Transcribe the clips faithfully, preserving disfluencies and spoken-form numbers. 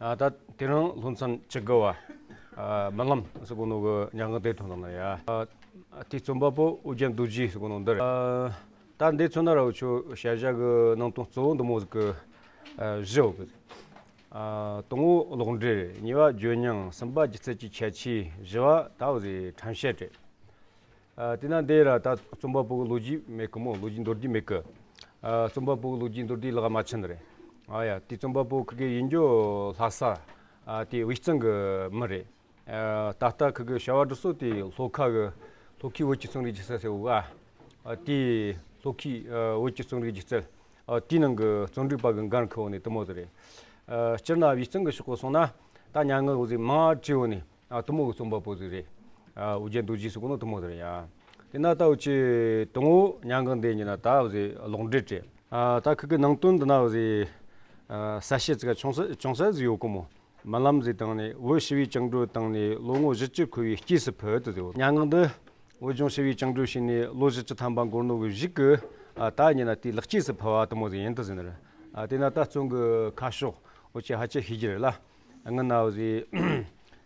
ཨ། ད་དེ་རིང་ལྷོ་མཚམས་བཅུ་དགུ་བ། ཨ། སྨོན་ལམ་ཟེར་གོ་ནོ་གི་མྱ་ངན་འདས་ཐོན་དང་ན་ཡ། ཨ། དེའི་རྩོམ་པ་པོ་ཨོ་རྒྱན་རྡོ་རྗེ་ཟེར་གོ་ནོ་འདི་རེད། ཨ། ད་འདི་མཚོན་ན་ར་འུ་ཆོ་བཤད་བྱ་གི་ནང་དོན་གཙོ་བོ་འདི་མོ་ཟིག་གི། ཨ། བཞི་ཡོད་གི། ཨ། དང་པོ་ལོག་འགྲེལ། གཉིས་པ་བརྗོད་སྙིང་། གསུམ་པ་སྒྱུ་རྩལ་གྱི་ཁྱད་ཆོས། བཞི་བ་ད་འུ་ཟིག་ཁྲམ་བཤད་རེད། ཨ། དེ་ན་འདི་ར་ད་རྩོམ་པ་པོ་གི་ལོ་རྒྱུས་མེད་གི་མོ། ལོ་རྒྱུས་མདོར་བསྡུས་མེད་གི། ཨ། རྩོམ་པ་པོ་གི་ལོ་རྒྱུས་མདོར་བསྡུས་ལག་མ་ཆེན་རེད། ཨ་ཡ། དེ་རྩོམ་པ་པོ་ཁི་གེ་ཡིན་རྒྱུ་ལྷ་ས། ཨ། དེ་དབུས་གཙང་གི་མི་རེད། ཨ། ད་ལྟ་ཁི་གེ་བྱ་བ་འབྲི་སྲོལ་དེ་ལྷོ་ཁ་གི་ལྷོ་ཁའི་བོད་ཀྱི་རྩོམ་རིག་སྒྱུ་རྩལ་ཟེར་བ། ཨ། དེ་ལྷོ་ཁའི། ཨ། བོད་ཀྱི་རྩོམ་རིག་སྒྱུ་རྩལ། ཨ། དེའི་ནང་གི་རྩོམ་སྒྲིག་པ་གི་འགན་འཁུར་བ་ནི་དེ་མོ་ཟིག་རེད། ཨ། སྤྱིར་ན་དབུས་གཙང་གི་ཕྱོགས་གི་སོང་ན་ད་མྱ་ངན་འུ་ཟིག་མང་བྲིས་བ་ནི། ཨ། དེ་མོ་གི་རྩོམ་པ་པོ་ཟིག་རེད། ཨ། ཨོ་རྒྱན་རྡོ་རྗེ་ཟེར་གོ་ནོ་དེ་མོ་ཟིག་རེད་ཡ། དེ་ན་ད་འུ་ཆོ་དང་པོ་མྱ་ངན་འདས་ཉིན་ན་ད་འུ་ཟིག་ལོག་འགྲེལ་བྲིས། ཨ། ད་ཁི་གི་ནང་དོན་འདི་ན་འུ་ཟིག། ཨ། གསལ་བཤད་ཟིག་ཅུང་ཟད་ཅུང་ཟད་ཟིག་ཡོད་གི་མོ། སྨོན་ལམ་ཟེར་དང་ནི། བོད་ཞི་བའི་བཅིངས་འགྲོལ་བཏང་ནས་ལོ་ངོ་བཞི་བཅུ་འཁོར་བའི་སྐྱེས་སུ་ཕུད་དུ་ཟེར། མྱ་ངན་འདི་བོད་ལྗོངས་ཞི་བའི་བཅིངས་འགྲོལ་བྱས་ནས་ལོ་བཞི་བཅུ་ཐམ་པ་འགོར་ནོ་གི་གཞུག་གི། ཨ། ད་ཉིན་ན་དེའི་ལེགས་སྐྱེས་སུ་ཕུལ་བ་དེ་མོ་ཟིག་ཡིན་དུ་ཟེར་ནི་རེད། ཨ། དེ་ན་ད་རྩོམ་གི་ཁ་ཕྱོགས་འུ་ཆོས་ཧ་ཅང་ཤེས་རྒྱུ་རེད་ལ། སྔོན་ན་འུ་ཟིག་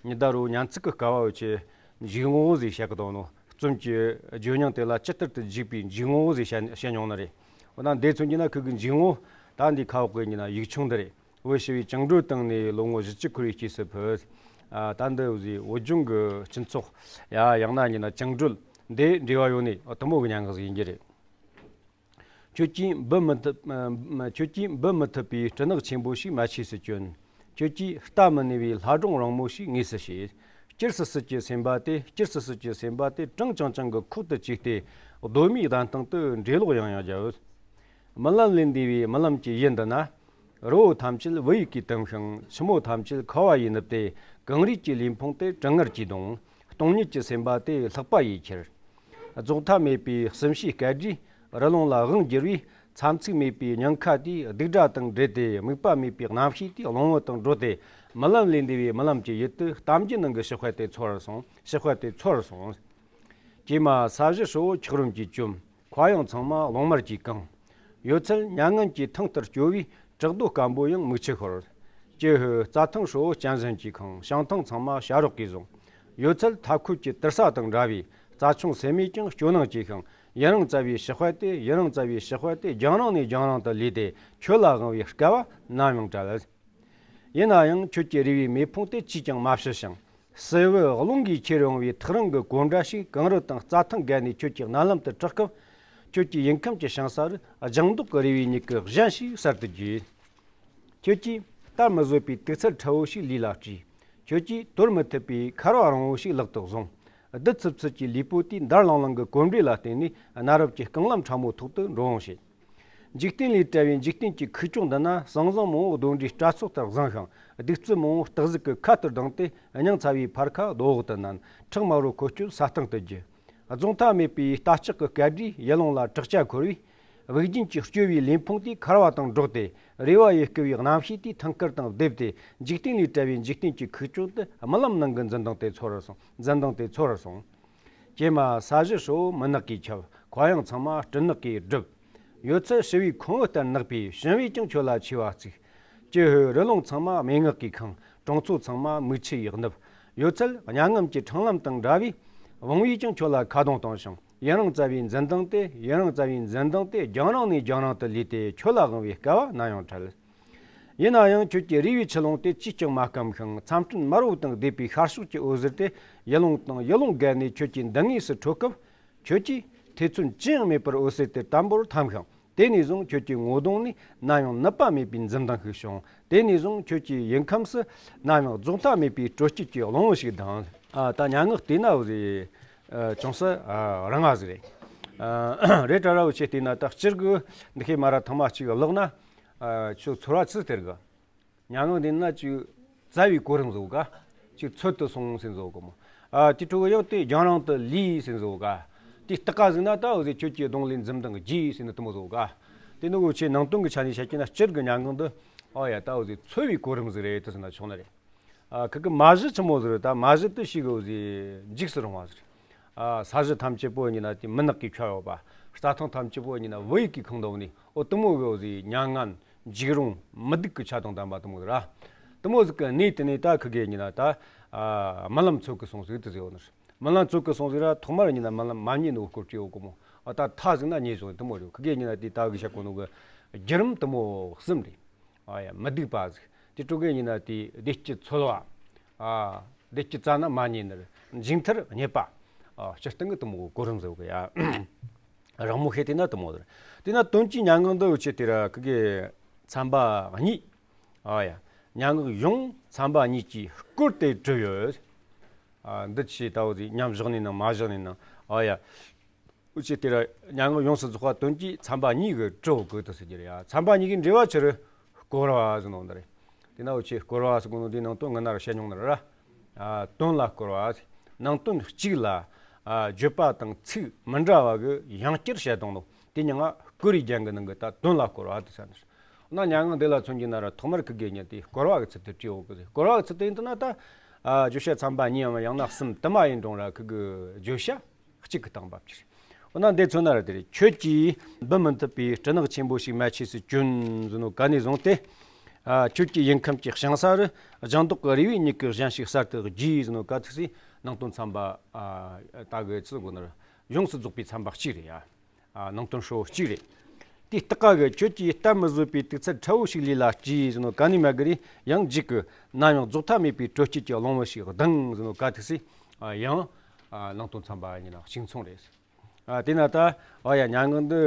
ཉི་ཟླ་རུ་ཉན་ཚིག་གི་སྐབས་འུ་ཆོས་འཇིགས་ངོ་ཟིག་བཤད་གི་འདུག་ནོ། རྩོམ་གྱི་བརྗོད་སྙིང་དེ་ལ་ཇི་ལྟར་དུ་འཇིགས་པའི་འཇིགས་ངོ་ཟིག་བཤད་བཤད་མྱོང་ནི་རེད། འོ་ན་འདི་མཚོན་རྒྱུ་ན་ཁི་གི་འཇིགས་ངོ་ད་འདི་ཁ་འོག་གི་ཉིན་ན་ཡིག་ཆུང་འདི་རེད། བོད་ཞི་བའི་བཅིངས་འགྲོལ་བཏང་ནས་ལོ་ངོ་བཞི་བཅུ་འཁོར་བའི་སྐྱེས་སུ་ཕུད། ཨ། ད་འདི་འུ་ཟིག་བོད་ལྗོངས་ཀྱི་སྤྱི་ཚོགས་ཡ། ཡང་ན་ཉིན་ན་བཅིངས་འགྲོལ་འདི་འབྲེལ་བ་ཡོད་ནི་དེ་མོ་གི་མྱ་ངན་ཟིག་ཡིན་རྒྱུ་རེད། ཁྱོད་ཀྱིས་འབུད་མི་ཐུབ། ཨ། ཁྱོད་ཀྱིས་འབུད་མི་ཐུབ་པའི་སྤྲིན་ནག་ཆེན་པོ་ཞིག་མ་ཆས་སུ་བསྐྱོན། ཁྱོད་ཀྱིས་རྟ་མི་གནས་པའི་ལྷ་སྒྲུང་རིང་མོ་ཞིག་ངེས་སུ་བྱེད། སྐྱུར་སི་སི་གྱི་སེམས་པ་དེ། སྐྱུར་སི་སི་གྱི་སེམས་པ་དེ་གྲང་རྐྱང་རྐྱང་གི་ཁོག་ཏུ་བཅུག་སྟེ། གདོད་མའི་གདན་སྟེང་དུ་འགྲེ་ལོག་ཡང་ཡང་བརྒྱབ། སྨོན་ལམ་ལས་འདས་པའི་སྨོན་ལམ་གྱི་ཡུལ་འདི་ན། རི་བོ་ཐམས་ཅད་བོད་ཡིག་གིས་བཏུམས་ཤིང་། ཆུ་མོ་ཐམས་ཅད་ཁ་བ་ཡིས་ནུབ་སྟེ། གངས་རིའི་ལུས་ཕུང་དེ་གྲང་ངར་གྱིས་གདུང་། སྟོང་ཉིད་ཀྱི་སེམས་པ་དེ་ལྷགས་པ་ཡིས་ཁྱེར། རྫོགས་མཐའ་མེད་པའི་གསུམ་བྱའི་སྐད་སྒྲས་རི་ཀླུང་ལ་དབང་བསྒྱུར་བས། མཚམས་ཚིགས་མེད་པའི་ཉེན་ཁ་དེའི་སྡིག་སྒྲ་དང་འདྲེས་ཏེ། དམིགས་པ་མེད་པའི་རྣམ་ཤེས་དེའི་གླང་བོ་དང་འགྲོགས་ཏེ། སྨོན་ལམ་ལས་འདས་པའི་སྨོན་ལམ་གྱི་ཡུལ་དུ་གཏམ་རྒྱུད་ནང་གི་ཞི་དཔལ་དེ་ཚོར་སོང་། ཞི་དཔལ་དེ་ཚོར་སོང་། ཀྱེ་མ་ས་གཞི་ཧྲིལ་བོ་འཁྱགས་རོམ་གྱིས་བཅོམ། མཁའ་དབྱིངས་ཚང་མ་གླང་དམར་གྱིས་གང་། ཡོད་ཚད་མྱ་ངན་གྱི་ཐང་ལྟར་སྐྱོ་བས། བྲག་རྡོ་སྐམ་པོ་ཡང་མིག་ཆུ་ཤོར། ཀྱེ་ཧོ་རྩྭ་ཐང་ཧྲིལ་བོ་གཅན་གཟན་གྱིས་ཁེངས། བྱང་ཐང་ཚང་མ་བྱ་རོག་གིས་བཟུང་། ཡོད་ཚད་མཐའ་འཁོབ་ཀྱི་དུར་ས་དང་འདྲ་བས། རྩྭ་ཆུང་སེན་མོས་ཀྱང་སྐྱོ་སྣང་སྐྱེས་ཤིང་། ཡུན་རིང་བཙའ་བའི་ཞི་དཔལ་དེ། ཡུན་རིང་བཙའ་བའི་ཞི་དཔལ་དེ་རྒྱང་རིང་ནས་རྒྱང་རིང་དུ་ལུས་ཏེ། ཁྱོད་ལ་དབང་བའི་སྐལ་བ་ནམ་ཡང་བྲལ། ཡིན་ན་ཡང་ཁྱོད་ཀྱི་རུས་པའི་མེ་ཕུང་དེ་ཅིས་ཀྱང་མ་ཕྱི་ཞིང་། སྲིན་བུ་རླུང་གིས་ཁྱེར་འོང་བའི་ཐག་རིང་གི་གོ་འདྲ་ཞིག་གངས་རི་དང་རྩྭ་ཐང་བརྒལ་ནས་ཁྱོད་ཀྱི་རྣ་ལམ་དུ་གྲགས་སྐབས། ཁྱོད་ཀྱི་ཡིད་ཁམས་ཀྱི་ཞིང་ས་རུ་ལྗང་མདོག་གི་རུས་པའི་མྱུ་གུ་གཞན་ཞིག་གསར་དུ་རྒྱས། ཁྱོད་ཀྱིས་དར་མི་བཟོད་པའི་དུག་ཚལ་ཁྲ་བོ་ཞིག་ལུས་ལ་སྤྲས། ཁྱོད་ཀྱིས་དོར་མི་ཐུབ་པའི་འཁར་བ་རིང་བོ་ཞིག་ལག་ཏུ་བཟུང་། རྡུལ་འཚུབ་འཚུབ་ཀྱི་ལུས་པོ་དེའི་འདར་ལིང་ལིང་གི་གོམ་འགྲོས་ལ་བརྟེན་ནས། གནའ་རབས་ཀྱི་རྐང་ལམ་ཕྲ་མོའི་ཐོག་ཏུ་འགྲོ་འོང་བྱེད། འཇིག་རྟེན་ལས་བྲལ་བའི་འཇིག་རྟེན་གྱི་ཁུག་ཀྱོག་འདི་ན། ཟང་ཟིང་མང་བོ་གདོན་འདྲེའི་སྐྲ་ཚོགས་ལྟར་བཟང་ཞིང་། གདུག་རྩུབ་མང་བོ་སྟག་གཟིག་གི་ཁ་ལྟར་ལྡང་སྟེ། སྙིང་ཚ་བའི་ཕར་ཁ་རྡོ་འོག་ཏུ་མནན། ཁྲག་དམར་བོ་འཁོལ་སྐྱོད་ས་སྟེང་དུ་རྒྱུ། རྫོགས་མཐའ་མེད་པའི་རྟ་ལྕག་གི་སྐད་སྒྲས་ཡུལ་ལུང་ལ་བྲག་ཅ་འཁོར་བས། དབུགས་རྒྱུན་གྱི་སྐྱོ་བའི་ལུས་ཕུང་དེ་འཁར་བ་དང་འགྲོགས་ཏེ། རེ་བ་ཡི་བསྐུལ་བའི་རྣམ་ཤེས་དེའི་ཐང་དཀར་དང་བསྡེབས་ཏེ། འཇིག་རྟེན་ལས་བྲལ་བའི་འཇིག་རྟེན་གྱི་ཁུག་ཀྱོག་ཏུ། རྨི་ལམ་ནང་གི་འཛིན་སྟངས་དེ་ཚོར་སོང་། འཛིན་སྟངས་དེ་ཚོར་སོང་། ཀྱེ་མ་ས་གཞི་ཧྲིལ་བོ་མུན་ནག་གིས་ཁྱབ། མཁའ་དབྱིངས་ཚང་མ་སྤྲིན་ནག་གིས་བསྒྲིབས། ཡོད་ཚད་ཞི་བའི་ཁོང་བུ་ལྟར་ནག་པས། བྱིན་བས་ཀྱང་ཁྱོད་ལ་མཆེ་བ་གཙིགས། ཀྱེ་ཧོ་རི་ཀླུང་ཚང་མ་སྨྲེ་སྔགས་ཀྱིས་ཁེངས། གྲོང་ཚོ་ཚང་མ་མིག་ཆུ་ཡིས་ནུབ། ཡོད་ཚད་མྱ་ངམ་གྱི་འཕྲང་ལམ་དང་འདྲ་བས། བོང་བུས་ཀྱང་ཁྱོད་ལ་ཁ་རྡུང་བཏང་ཞིང་། ཡུན་རིང་བཙའ་བའི་འཛིན་སྟངས་དེ། ཡུན་རིང་བཙའ་བའི་འཛིན་སྟངས་དེ་རྒྱང་རིང་ནས་རྒྱང་རིང་དུ་ལུས་ཏེ། ཁྱོད་ལ་དབང་བའི་སྐལ་བ་ནམ་ཡང་བྲལ། ཡིན་ན་ཡང་ཁྱོད་ཀྱི་རུས་པའི་ཆུ་ཀླུང་དེ་ཅིས་ཀྱང་མ་སྐམ་ཤིང་། མཚམས་སྤྲིན་དམར་བོ་དང་བསྡེབས་པའི་ཤར་ཕྱོགས་ཀྱི་འོད་ཟེར་དེ་ཡུལ་ལུང་དང་ཡུལ་ལུང་བརྒལ་ནས་ཁྱོད་ཀྱི་མདུན་ངོས་སུ་འཕྲོ་སྐབས། ཁྱོད་ཀྱིས་ཐེ་ཚོམ་ཅི་ཡང་མེད་པར་འོད་ཟེར་དེ་དམ་པོར་འཐམ་ཞིང་། དེ་ནས་བཟུང་ཁྱོད་ཀྱི་ངོ་གདོང་ནས་ནམ་ཡང་ནུབ་པ་མེད་པའི་འཛུམ་མདངས་ཤིག་བྱུང་། དེ་ནས་བཟུང་ཁྱོད་ཀྱི་ཡིད་ཁམས་སུ་ནམ་ཡང་རྫོགས་མཐའ་མེད་པའི་དྲོ་སྐྱིད་ཀྱི་གླང་བོ་ཞིག་ལྡིང་། ཨ། ད་སྙན་ངག་བལྟས་ན་འུ་ཟིག་ཨ། ཅུང་ཟད། ཨ། རིང་ང་ཟིག་རེད། ཨ། རེད་དྲ་ར་འུ་ཆོས་བལྟས་ན། ད་སྤྱིར་གི་འདི་ཁའི་མ་ར་ཐེངས་མ་གཅིག་ཀློག་ན། ཨ། ཁྱོད་ཚོར་བ་ཆི་ཟིག་སྟེར་གི། སྙན་ངག་འདི་ན་ཅིག་བཙའ་བའི་གོ་རིམ་བཟོ་ག། ཅིག་ཚོད་དུ་སོང་ཟེར་བཟོ་གི་མོ། ཨ། དེ་འཕྲོ་གི་ཡང་དེ་རྒྱང་རིང་དུ་ལུས་ཟེར་བཟོ་ག། དེ་སྟག་ག་ཟིག་ན་ད་འུ་ཟིག་ཁྱོད་ཀྱི་གདོང་ལས་འཛུམ་མདངས་རྒྱས་ཟེར་ནི་དེ་མོ་བཟོ་ག། དེ་ནི་འུ་ཆོས་ནང་དོན་གྱི་ཆ་ནས་བཤད་ཀྱི་ན། སྤྱིར་གི་སྙན་ངག་འདི། ཨ་ཡ། ད་འུ་ཟིག་འཚོ་བའི་གོ་རིམ་ཟིག་རེད་དེ་ཟེར་ན་ཆོག་ནི་རེད། ཨ། ཁི་གི་མ་གཞི་ཆི་མོ་ཟིག་རེད། ད་མ་གཞི་དེ་ཞིག་གི་འུ་ཟིག་འཇིགས་སུ་རུང་བ་ཟིག་རེད། ཨ། ས་གཞི་ཐམས་ཅད་པོ་ཡིན་ན་དེ་མུན་ནག་གིས་ཁྱབ་ཡོད་པ། རྩྭ་ཐང་ཐམས་ཅད་པོ་ཡིན་ན་བོད་ཡིག་གིས་ཁེངས་འདུག་ནི། འོ་དེ་མོ་གི་འུ་ཟིག་མྱ་ངན་འཇིགས་རུང་མི་སྡུག་གི་ཆ་དང་ལྡན་པ་དེ་མོ་ཟིག་ར། ད་ དེ་མོ་ཟིག་གི་གནས་དེ་ནས་ད་ཁི་གེ་ཉིན་ན་ད་ཨ་རྨི་ལམ་ཚོར་གི་སོང་ཟིག་དེ་ཟེར་བ་ནི། རྨི་ལམ་ཚོར་གི་སོང་ཟིག་ར། ཐོག་མར་ཉིན་ན་རྨི་ལམ་མ་རྨིས་ནོ་སྐོར་བྲིས་ཡོད་གི་མོ། ཨ་ད་ཐ་ཟིག་ན་རྨིས་སོང་དེ་མོ་རེད། ཁི་གེ་ཉིན་ན་དེ་ད་གི་བཤད་གོ་ནོ་གི་བརྒྱུད་རིམ་དེ་མོ་གསུམ་རེད། ཨ་ཡ། མི་སྡུག་པ་ཟིག་དེ་དྲུག་གི་ཉིན་ན་དེ་བདེ་སྐྱིད་འཚོལ་བ། ཨ་བདེ་སྐྱིད་བཙལ་ན་མ་རྨིས་ནི་རེད། འཇིག་མཐར་རྙེད་པ། ཨ་སྤྱིར་བཏང་གི་དེ་མོ་གི་གོ་རིམ་ཟེར་གི་ཡ། རང་མོ་ཤེས་དེ་ན་དེ་མོ་རེད། དེ་ན་དོན་གྱི་སྙན་ངག་འདི་འུ་ཆོས་དེ་ར་ཁི་གེ་ཚན་པ་གཉིས། ཨ་ཡ། སྙན་ངག་ཡོངས་ཚན་པ་གཉིས་ཀྱིས་བསྐོར་ཏེ་གྲུབ་ཡོད། ཨ་འདི་ཆེ་ད་འུ་ཟིག་མཉམ་བཞག་ནས་ནང་མ་བཞག་ནས་ནང་། ཨ་ཡ། འུ་ཆོས་དེ་ར་སྙན་ངག་ཡོངས་སུ་རྫོགས་པ་དོན་གྱི་ཚན་པ་གཉིས་ཀྱིས་གྲུབ་དགོས་དུ་ཟེར་གྱི་རེད་ཡ། ཚན་པ་གཉིས་ཀྱི་འབྲེལ་བ་ཆི་རེད། བསྐོར་བ་ཟེར་ནོ་འདི་རེད། དེ་ན་འུ་ཆོས་བསྐོར་བ་ཟེར་གོ་ནོ་དེའི་ནང་དོན་ངི་ན་ར་བཤད་མྱོང་ནི་རེད་ར། ཨ་དོན་ལ་བསྐོར་བ། ནང་དོན་གཅིག་ལ་ཨ་བརྗོད་པ་དང་ཚིག་མི་འདྲ་བ་གི་ཡང་བསྐྱར་བཤད་དང་ནོ། དེ་ཉིན་ང་བསྐོར་བའི་རྒྱན་གྱི་ནང་གི་ད་དོན་ལ་བསྐོར་བ་དེ་ཟེར་ནི་རེད། འོ་ན་སྙན་ངག་འདི་ལ་མཚོན་གྱི་ན་ར་ཐོག་མར་ཁི་གེ་ཉིན་དེ་བསྐོར་བ་གི་ཚུལ་དུ་བྲིས་ཡོད་གི་ཟེར། བསྐོར་བ་གི་ཚུལ་དུ་ཡིན་དུས་ན་ད་ཨ་བརྗོད་བྱ་ཚན་པ་གཉིས་ཡང་ཡང་ན་གསུམ་དུ་མ་ཡིན་རུང་ར་ཁི་གེ་བརྗོད་བྱ་གཅིག་གི་སྟེང་བབ་ཀྱི་རེད། འོ་ན་འདི་མཚོན་ན་ར་དེ་རེད། ཁྱོད་ཀྱིས་འབུད་མི་ཐུབ་པའི་སྤྲིན་ནག་ཆེན་པོ་ཞིག་མལ་ཆས་སུ་གྱོན་ཟེར་ནོ་ག་ནས་བཟུང་སྟེ། ཨ་ཁྱོད་ཀྱི་ཡིད་ཁམས་ཀྱི་ཞིང་ས་རུ་ལྗང་མདོག་གི་རེ་བའི་མྱུ་གུ་གཞན་ཞིག་གསར་དུ་རྒྱས་ཟེར་ནོ་ག་ཐུག་སའི་ནང་དོན་ཚན་པ་ཨ་ད་གི་ཚུལ་དགོས་ན་ར་ཡོངས་སུ་རྫོགས་པའི་ཚན་པ་གཅིག་རེད་ཡ། ཨ་ནང་དོན་ཧྲིལ་བོ་གཅིག་རེད། དེའི་སྟེང་ག་གི་ཁྱོད་ཀྱིས་གཏམ་མི་བཟོད་པའི་དུག་ཚད་ཕྲ་བོ་ཞིག་ལུས་ལ་སྐྱེས་ཟེར་ནོ་ག་ནས་མ་གི་རེད། ཡང་འཇིག་གི་ནམ་ཡང་རྫོགས་མཐའ་མེད་པའི་དྲོ་སྐྱིད་ཀྱི་གླིང་བུ་ཞིག་ལྡིང་ཟེར་ནོ་ག་ཐུག་སའི་ཨ་ཡང་ཨ་ནང་དོན་ཚན་པ་ཡིན་ན་གཅིག་མཚུངས་རེད། ཨ་དེས་ན་ད་ཨ་ཡ་སྙན་ངག་འདི་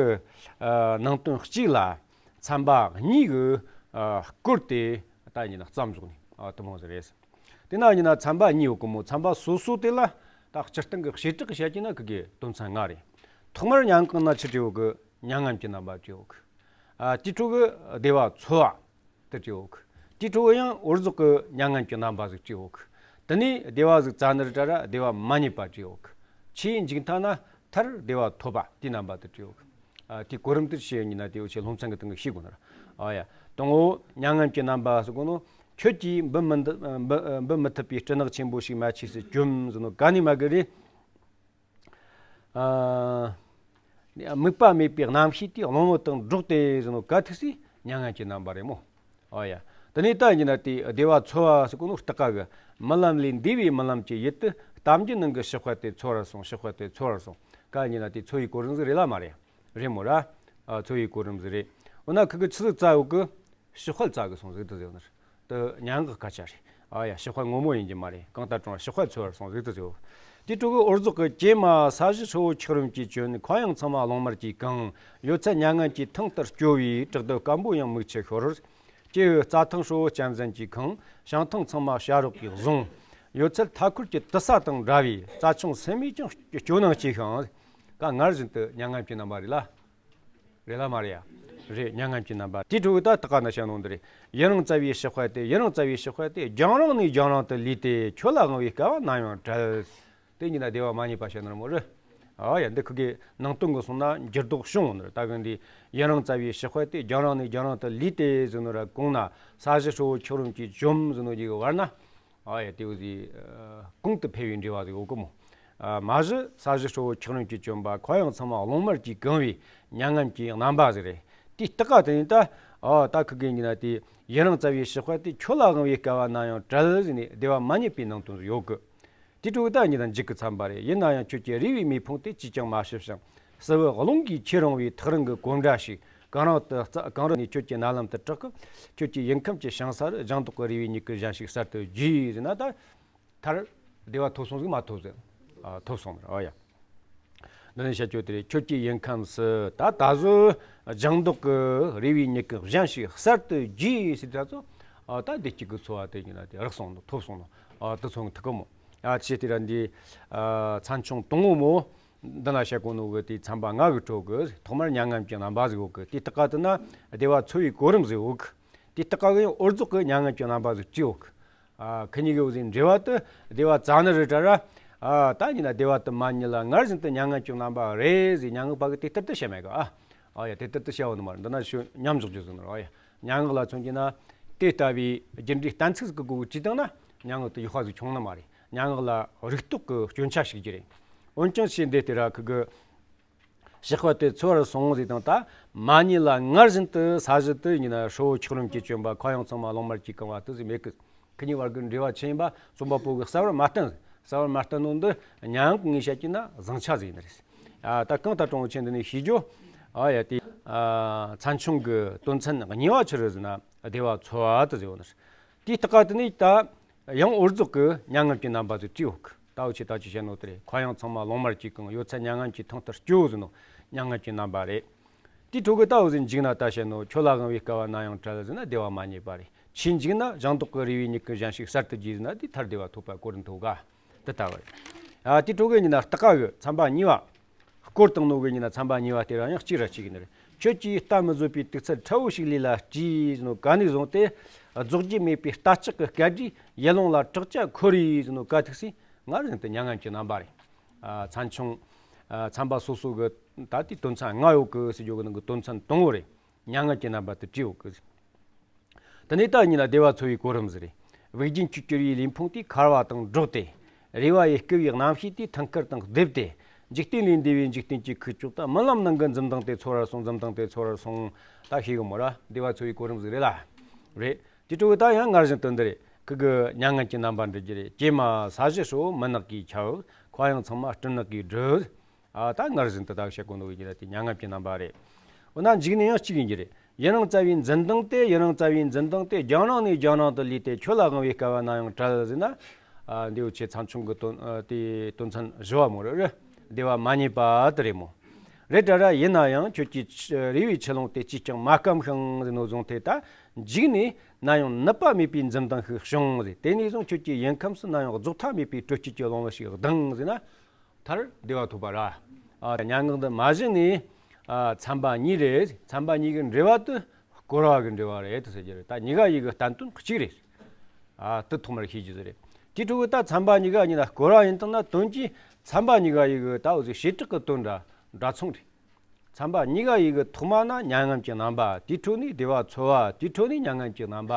ཨ་ནང་དོན་གཅིག་ལ་ཚན་པ་གཉིས་ཀྱིས་ཨ་བསྐོར་ཏེ་ད་ཡིན་ན་བརྩམས་བཞག་ནས་ཨ་དེ་མོ་ཟིག་རེད། དེ་ན་ཡིན་ན་ཚན་པ་གཉིས་ཡོད་གི་མོ། ཚན་པ་སོ་སོ་དེ་ལ་ད་སྤྱིར་བཏང་གི་བྱེ་བྲག་གི་བཤད་ཀྱི་ན་ཁི་གེ་དོན་ཚན་ལྔ་རེད། ཐོག་མར་སྙན་ངག་ན་ཆི་བྲིས་ཡོད་གི། མྱ་ངམ་གྱི་རྣམ་པ་བྲིས་ཡོད་གི། ཨ་དེའི་ཁྲོད་གི་བདེ་བ་འཚོལ་བ་དེ་བྲིས་ཡོད་གི། དེའི་ཁྲོད་གི་ཡང་འོ་རྫོགས་གི་མྱ་ངམ་གྱི་རྣམ་པ་ཟིག་བྲིས་ཡོད་གི། དེ་ནས་བདེ་བ་ཟིག་བཙལ་ནི་རེད་དྲ་ར་བདེ་བ་མ་རྙེད་པ་བྲིས་ཡོད་གི། ཆེས་མཇུག་མཐའ་ན་མཐར་བདེ་བ་ཐོབ་པ་དེའི་རྣམ་པ་དེ་བྲིས་ཡོད་གི། ཨ་དེའི་གོ་རིམ་དེ་ཤེས་ཡོད་ན་དེ་འུ་ཆོས་སློབ་ཚན་གི་སྟེང་གི་ཤེས་དགོས་ནི་རེད། ཨ་ཡ། དང་པོ་མྱ་ངམ་གྱི་རྣམ་པ་ཟེར་གོ་ནོ། ཁྱོད་ཀྱིས་འབུད་མི་འདི་འབུད་འབུད་མི་ཐུབ་པའི་སྤྲིན་ནག་ཆེན་པོ་ཞིག་མལ་ཆས་སུ་གྱོན་ཟེར་ནོ་ག་ནས་མ་གི་རེད། ཨ་དམིགས་པ་མེད་པའི་རྣམ་ཤེས་དེ་གླང་བུ་དང་འགྲོགས་ཏེ་ཟེར་ནོ་ག་ཐུག་སའི་མྱ་ངམ་གྱི་རྣམ་པ་རེད་མོ། ཨོ་ཡ། དེ་ནས་ད་ཡིན་ན་དེ་བདེ་བ་འཚོལ་བ་ཟེར་གོ་ནོ་སྟེང་ག་གི་རྨི་ལམ་ལས་འདས་པའི་རྨི་ལམ་གྱི་ཡུལ་དུ་གཏམ་རྒྱུད་ནང་གི་ཞི་དཔལ་དེ་འཚོལ་བར་སོང་། ཞི་དཔལ་དེ་འཚོལ་བར་སོང་། ག་ཡིན་ན་དེ་འཚོལ་བའི་གོ་རིམ་ཟིག་རེད་ལ་མ་རེད། རེད་མོ་ར། ཨ་འཚོལ་བའི་གོ་རིམ་ཟིག་རེད། འོ་ན་ཁི་གི་ཆི་ཟིག་བཙལ་ཡོད་གི། ཞི་དཔལ་བཙལ་གི་སོང་ཟིག་དེ་ཟེར་ནི་རེད། དེ་སྙན་ངག་སྐད་ཆ་རེད། ཨ་ཡ། ཞི་དཔལ་ངོ་མ་ཡིན་གྱི་མ་རེད། གང་ལྟར་ཀྲུང་ཞི་དཔལ་འཚོལ་བར་སོང་ཟིག་དེ་ཟེར། དེའི་ཁྲོད་གི་འོ་རྫོགས་ཀྱི་གྱེན་མ་ས་གཞི་ཧྲིལ་བོ་འཁྱགས་རོམ་གྱིས་གྱོན། མཁའ་དབྱིངས་ཚང་མ་གླང་དམར་གྱིས་གང་། ཡོད་ཚད་མྱ་ངམ་གྱི་ཐང་ལྟར་སྐྱོ་བའི། བྲག་རྡོ་སྐམ་པོ་ཡང་མིག་ཆུ་ཤོར། སྐྱེ་བོའི་རྩྭ་ཐང་ཧྲིལ་བོ་གཅན་གཟན་གྱིས་གང་། བྱང་ཐང་ཚང་མ་བྱ་རོག་གིས་བཟུང་། ཡོད་ཚད་མཐའ་འཁོར་གྱི་དུར་ས་དང་འདྲ་བའི། རྩྭ་ཆུང་སེན་མོས་ཀྱང་སྐྱོ་སྣང་སྐྱེས་ཤིང་། ག་སྔར་བཞིན་དུ་མྱ་ངམ་གྱི་རྣམ་པ་རེད་ལ། རེད་ལ་མ་རེད་ཡ། རེད། མྱ་ངམ་གྱི་རྣམ་པ། དེའི་ཁྲོད་ཀྱི་ད་སྟེང་ག་ན་བཤད་ནོ་འདི་རེད། ཡུན་རིང་བཙལ་བའི་ཞི་དཔལ་དེ། ཡུན་རིང་བཙལ་བའི་ཞི་དཔལ་དེ། རྒྱང་རིང་ནས་རྒྱང་རིང་དུ་ལུས་ཏེ། ཁྱོད་ལ་དབང་བའི་སྐལ་བ་ནམ་ཡང་བྲལ། དེ་ཉིན་ན་བདེ་བ་མ་རྙེད་པ་བཤད་ནི་རེད་མོ་རེད། ཨ་ཡ། འདི་ཁི་གི་ནང་དོན་གི་སོང་ན་འགྱུར་ལྡོག་བྱུང་ནི་རེད། ད་གི་འདི་ཡུན་རིང་བཙལ་བའི་ཞི་དཔལ་དེ། རྒྱང་རིང་ནས་རྒྱང་རིང་དུ་ལུས་ཏེ་ཟེར་ནོ་ར། གོང་ན་ས་གཞི་ཧྲིལ་བོ་འཁྱགས་རོམ་གྱིས་གྱོན་ཟེར་ནོ་གི་བར་ན། ཨ་ཡ། དེ་བོ་ཟིག་ཨ་གོང་དུ་འཕེལ་བའི་འབྲེལ་བ་ཟིག་ཡོད་གི་མོ། ཨ་མ་གཞི་ས་གཞི་ཧྲིལ་བོ་འཁྱགས་རོམ་གྱིས་གྱོན་པ། མཁའ་དབྱིངས་ཚང་མ་གླང་དམར་གྱིས་གང་བའི་མྱ་ངམ་གྱི་རྣམ་པ་ཟིག་རེད། དེའི་སྟེང་ག་དེ་ནས་ད་ཨ་ད་ཁི་གི་ཉིན་ན་དེ་ཡུན་རིང་བཙལ་བའི་ཞི་དཔལ་དེ། ཁྱོད་ལ་དབང་བའི་སྐལ་བ་ནམ་ཡང་བྲལ་ཟེར་ནས་བདེ་བ་མ་རྙེད་པའི་ནང་དོན་ཟིག་ཡོད་གི། དེའི་ཁྲོད་ད་ཉིན་ན་འཇིག་གི་ཚན་པ་རེད། ཡིན་ན་ཡང་ཁྱོད་ཀྱི་རེ་བའི་མེ་ཕུང་དེ་ཅིས་ཀྱང་མ་ཞི་ཞིང་། བསིལ་བུ་རླུང་གིས་ཁྱེར་འོང་བའི་ཐག་རིང་གི་གོམ་སྒྲ་ཞིག་གངས་རིང་དུ་རྩ་གངས་རི་ནས་ཁྱོད་ཀྱི་རྨི་ལམ་དུ་གྲགས་གི། ཁྱོད་ཀྱི་ཡིད་ཁམས་ཀྱི་ཞིང་ས་རུ་ལྗང་མདོག་གི་རེ་བའི་མྱུ་གུ་གཞན་ཞིག་གསར་དུ་རྒྱས་ཟེར་ན། ད་མཐར་བདེ་བ་ཐོབ་སོང་ཟིག་མ་ཐོབ་ཟིག་ཨ་ཐོབ་སོང་ནི་རེད། ཨོ་ཡ། འདི་ནས་བཤད་རྒྱུ་དེ་རེད། ཁྱོད་ཀྱི་ཡིད་ཁམས་སུ་ད་ད་གཟོད་ལྗང་མདོག་གི་རེ་བའི་མྱུ་གུ་གཞན་ཞིག་གསར་དུ་རྒྱས་ཟེར་དུས་ཙོགས། ཨ་ད་བདེ་སྐྱིད་ཀྱི་འཚོ་བ་དེ་ཉིན་ན་དེ་རག་སོང་ནི། ཐོབ་སོང་ནི། ཨ་དེ་ཚོ་ཐུག་གི་མོ། ཨ་ཅི་དེ་ར་འདི་ཨ་ཚན་ཆུང་དང་པོ་མོ། འདི་ན་བཤད་གོ་ནོ་གི་དེ་ཚན་པ་ལྔ་གི་ཁྲོད་གི་ཐོག་མར་མྱ་ངམ་གྱི་རྣམ་པ་ཟིག་ཡོད་གི། དེའི་སྟེང་ག་དེ་ན་བདེ་བ་འཚོལ་བའི་གོ་རིམ་ཟིག་ཡོད་གི། དེའི་སྟེང་ག་གི་ཡང་འོ་རྫོགས་ཀྱི་མྱ་ངམ་གྱི་རྣམ་པ་ཟིག་བྲིས་ཡོད་གི། ཨ་ཁི་གཉིས་ཀྱི་འོ་ཟིག་འབྲེལ་བ་དེ་བདེ་བ་བཙལ་ནི་རེད་དྲ་ར། ཨ་ད་ཉིན་ན་བདེ་བ་དེ་མ་རྙེད་ལ། སྔར་བཞིན་དུ་མྱ་ངམ་གྱི་རྣམ་པ་རེད་ཟེར། སྙན་ངག་པ་གིས་དེ་ལྟར་དུ་བཤད་མེད་གི། ཨ་ཨ་ཡ། དེ་ལྟར་དུ་བཤད་ཡོད་ནི་མ་རེད། འདི་ན་ཞུ་མཉམ་འཇོག་རྒྱུ་ཟིག་ནི་རེད། ཨ་ཡ། སྙན་ངག་ལ་མཚོན་གྱི་ན་དེ་ལྟ་བུའི་རྒྱུ་འབྲས་གཏན་ཚིགས་ཟིག་གི་སྒོ་བརྩིས་བཏང་ན་སྙན་ངག་དེ་ཡག་པ་ཟིག་བྱུང་ནི་མ་རེད། སྙན་ངག་ལ་རིག་རྟོག་གི་སྐྱོན་ཆ་ཞིག་གི་རེད། འོན་ཀྱང་ཞེས་འདི་དེ་ར་ཁི་གི་ཞི་དཔལ་དེ་འཚོལ་བར་སོང་ཟེར་དང་། ད་མ་རྙེད་ལ། སྔར་བཞིན་དུ་ས་གཞི་དེ་ཉིན་ན་ཧྲིལ་བོ་འཁྱགས་རོམ་གྱིས་གྱོན་པ། མཁའ་དབྱིངས་ཚང་མ་གླང་དམར་གྱིས་གང་བ་དེ་ཟིག་མེད་གི། ཁོ་གཉིས་བར་གྱི་འབྲེལ་བ་ཆི་ཡིན་པ་རྩོམ་པ་པོ་གིས་གསལ་བར་མ་བསྟན། གསལ་བར་མ་བསྟན་ནོ་འདི་མྱ་ངམ་གྱིས་ངས་བཤད་ཀྱི་ན་བཟང་ཆ་ཟིག་ཡིན་ནི་རེད། ཨ་ད་གང་ལྟར་ཀྲུང་ཆེན་འདི་ནས་ཤེས་རྒྱུ། ཨ་ཡ་དེ་ཨ་མཚན་བྱུང་གི་དོན་ཚན་གཉིས་པ་ཆི་རེད་ཟེར་ན་བདེ་བ་འཚོལ་བ་དེ་ཟེར་བ་ནི། དེའི་སྟེང་ག་དེ་ནས་ད་ཡང་འོར་ཟོག་གི་མྱ་ངམ་གྱི་རྣམ་པ་དེ་བྲིས་ཡོད་གི། ད་འུ་ཆོས་ད་ཅི་བཤད་ནོ་དེ་རེད། ཁོ་ཡང་ཚང་མ་ལོང་མར་གྱིས་གང་། ཡོད་ཚད་མྱ་ངམ་གྱི་ཐང་དུ་སྐྱོལ་ཟེར་ནོ་མྱ་ངམ་གྱི་རྣམ་པ་རེད། དེའི་ཁྲོད་གི་ད་འུ་ཟོས་འཇིགས་ན་ད་བཤད་ནོ། ཁྱོད་ལ་དབང་བའི་སྐལ་བ་ན་ཡང་བྲལ་ཟེར་ན་བདེ་བ་མ་རྙེད་པ་རེད། ཆེས་འཇིགས་ན་གཞན་དག་གི་རེ་བའི་མྱིག་གིས་གཞན་ཞིག་གསར་དུ་རྒྱས་ཟེར་ན་དེ་མཐར་བདེ་བ་ཐོབ་པ་གོ་རིམ་ཐོག་ག་དེ་ལྟ་བུ་རེད། ཨ་དེའི་ཁྲོད་གི་ཡིན་ན་སྟེང་ག་གི་ཚན་པ་གཉིས་པ། སྐོར་བཏང་ནོ་གི་ཡིན་ན་ཚན་པ་གཉིས་པ་དེ་རང་ཡང་གཅིག་ར་གཅིག་ཡིན་ནི་རེད། ཁྱོད་ཀྱིས་ལྟ་མི་བཟོད་པའི་དུག་ཚད་ཕྲ་བོ་ཞིག་ལུས་ལ་སྤྲས་ཟེར་ནོ་ག་ནས་བཟུང་སྟེ། རྫོགས་རྒྱུ་མེད་པའི་རྟ་ལྕག་གི་སྐད་སྒྲས་ཡུལ་ལུང་ལ་དྲག་ཆ་འཁོར་རེ་ཟེར་ནོ་ག་ཐུག་སའི་སྔར་བཞིན་དུ་མྱ་ངམ་གྱི་རྣམ་པ་རེད། ཨ་མཚན་བྱུང་། ཨ་ཚན་པ་སོ་སོ་གི་ད་ལྟའི་དོན་ཚན་ལྔ་ཡོད་གི་ཟེར་རྒྱུ་གི་ནང་གི་དོན་ཚན་དང་པོ་རེད། མྱ་ངམ་གྱི་རྣམ་པ་དེ་བྲིས་ཡོད་གི། དེ་ནས་ད་གཉིས་ན་བདེ་བ་འཚོལ་བའི་གོ་རིམ་ཟེར་རེད། དབུགས་རྒྱུན་གྱིས་གྱུར་པའི་ལུས་ཕུང་དེ་འཁར་བ་དང་འགྲོགས་ཏེ། རེ་བ་ཡི་བསྐུལ་བའི་རྣམ་ཤེས་དེ་ཐང་དཀར་དང་བསྡེབས་ཏེ། འཇིག་རྟེན་ལས་འདས་པའི་འཇིག་རྟེན་གྱི་ཁུག་ཀྱོག་ད་རྨི་ལམ་ནང་གི་འཛུམ་མདངས་དེ་ཚོར་བར་སོང་། འཛུམ་མདངས་དེ་ཚོར་བར་སོང་། ད་ཤེས་གི་མོ་ར། བདེ་བ་འཚོལ་བའི་གོ་རིམ་ཟིག་རེད་ལ། རེད། དེ་ཕྲུ་གུ་ད་ཡང་སྔར་བཞིན་དུ་འདི་རེད། ཁུ་གུ་མྱ་ངམ་གྱི་རྣམ་པ་འབྲི་རྒྱུ་རེད། ཀྱེ་མ་ས་གཞི་ཧྲིལ་བོ་མུན་ནག་གིས་ཁྱབ། ཁོ་ཡང་ཚང་མ་སྤྲིན་ནག་གིས་བསྒྲིབས། ཨ་ད་སྔར་བཞིན་དུ་ད་བཤད་གོ་ནོ་གི་རྒྱུ་ར་དེ་མྱ་ངམ་གྱི་རྣམ་པ་རེད། འོ་ན་འཇིགས་ནས་ཡང་གཅིག་ཡིན་རྒྱུ་རེད། ཡུན་རིང་བཙའ་བའི་འཛིན་སྟངས་དེ། ཡུན་རིང་བཙའ་བའི་འཛིན་སྟངས་དེ། རྒྱང་རིང་ནས་རྒྱང་རིང་དུ་ལུས་ཏེ། ཁྱོད་ལ་དབང་བའི་སྐལ་བ་ན་ཡང་བྲལ་ཟེར་ན། ཨ་འདི་འུ་ཆོས་མཚན་བྱུང་གི་དོན་ཨ་དེའི་དོན་ཚན་བཞི་བ་མོ་རེད། བདེ་བ་མ་རྙེད་པ་དེ་རེད་མོ། རེད་དྲ་ར། ཡིན་ན་ཡང་ཁྱོད་ཀྱི་ཆུ་རེ་བའི་ཆུ་ཀླུང་དེ་ཅིས་ཀྱང་མ་སྐམ་ཤིང་ཟེར་ནོ་བཟུང་སྟེ། ད་འཇིགས་ནས་ན་ཡང་ནུབ་པ་མེད་པའི་འཛུམ་མདངས་ཤིག་བྱུང་ཟེར། དེ་ནས་བཟུང་ཁྱོད་ཀྱི་ཡུལ་ཁམས་སུ་ན་ཡང་རྫོགས་མཐའ་མེད་པའི་དྲོ་སྐྱིད་ཀྱི་རླུང་བུ་ཞིག་ལྡང་ཟེར་ན། མཐར་བདེ་བ་ཐོབ་པ་ར། ཨ་མྱ་ངམ་འདི་མ་གཞི་ནས་ཨ་ཚན་པ་གཉིས་རེད། ཚན་པ་གཉིས་ཀྱི་འབྲེལ་བ་དེ་སྐོར་བ་གི་འབྲེལ་བ་རེད་དེ་ཟེར་རྒྱུ་རེད། ད་གཉིས་ཀ་ཡི་གི་བསྟན་དོན་གཅིག་རེད། ཨ་དེ་ཐོག་མར་ཤེས་རྒྱུ་ཟིག་རེད། དེའི་ཕྲུ་གུ་ད་ཚན་པ་གཉིས་ཀ་གཉིས་ན་སྐོར་བ་ཡིན་དང་ན་དོན་གྱིས་ཚན་པ་གཉིས་ཀ་ཡི་གི་ད་འུ་ཟོའི་བྱེ་བྲག་གི་དོན་འདྲ་འདྲ་མཚུངས་རེད། ཚན་པ་གཉིས་ཀ་ཡི་གི་ཐོག་མ་ན་མྱ་ངམ་གྱི་རྣམ་པ། དེའི་ཁྲོད་ནས་བདེ་བ་འཚོལ་བ། དེའི་ཁྲོད་ནས་མྱ་ངམ་གྱི་རྣམ་པ།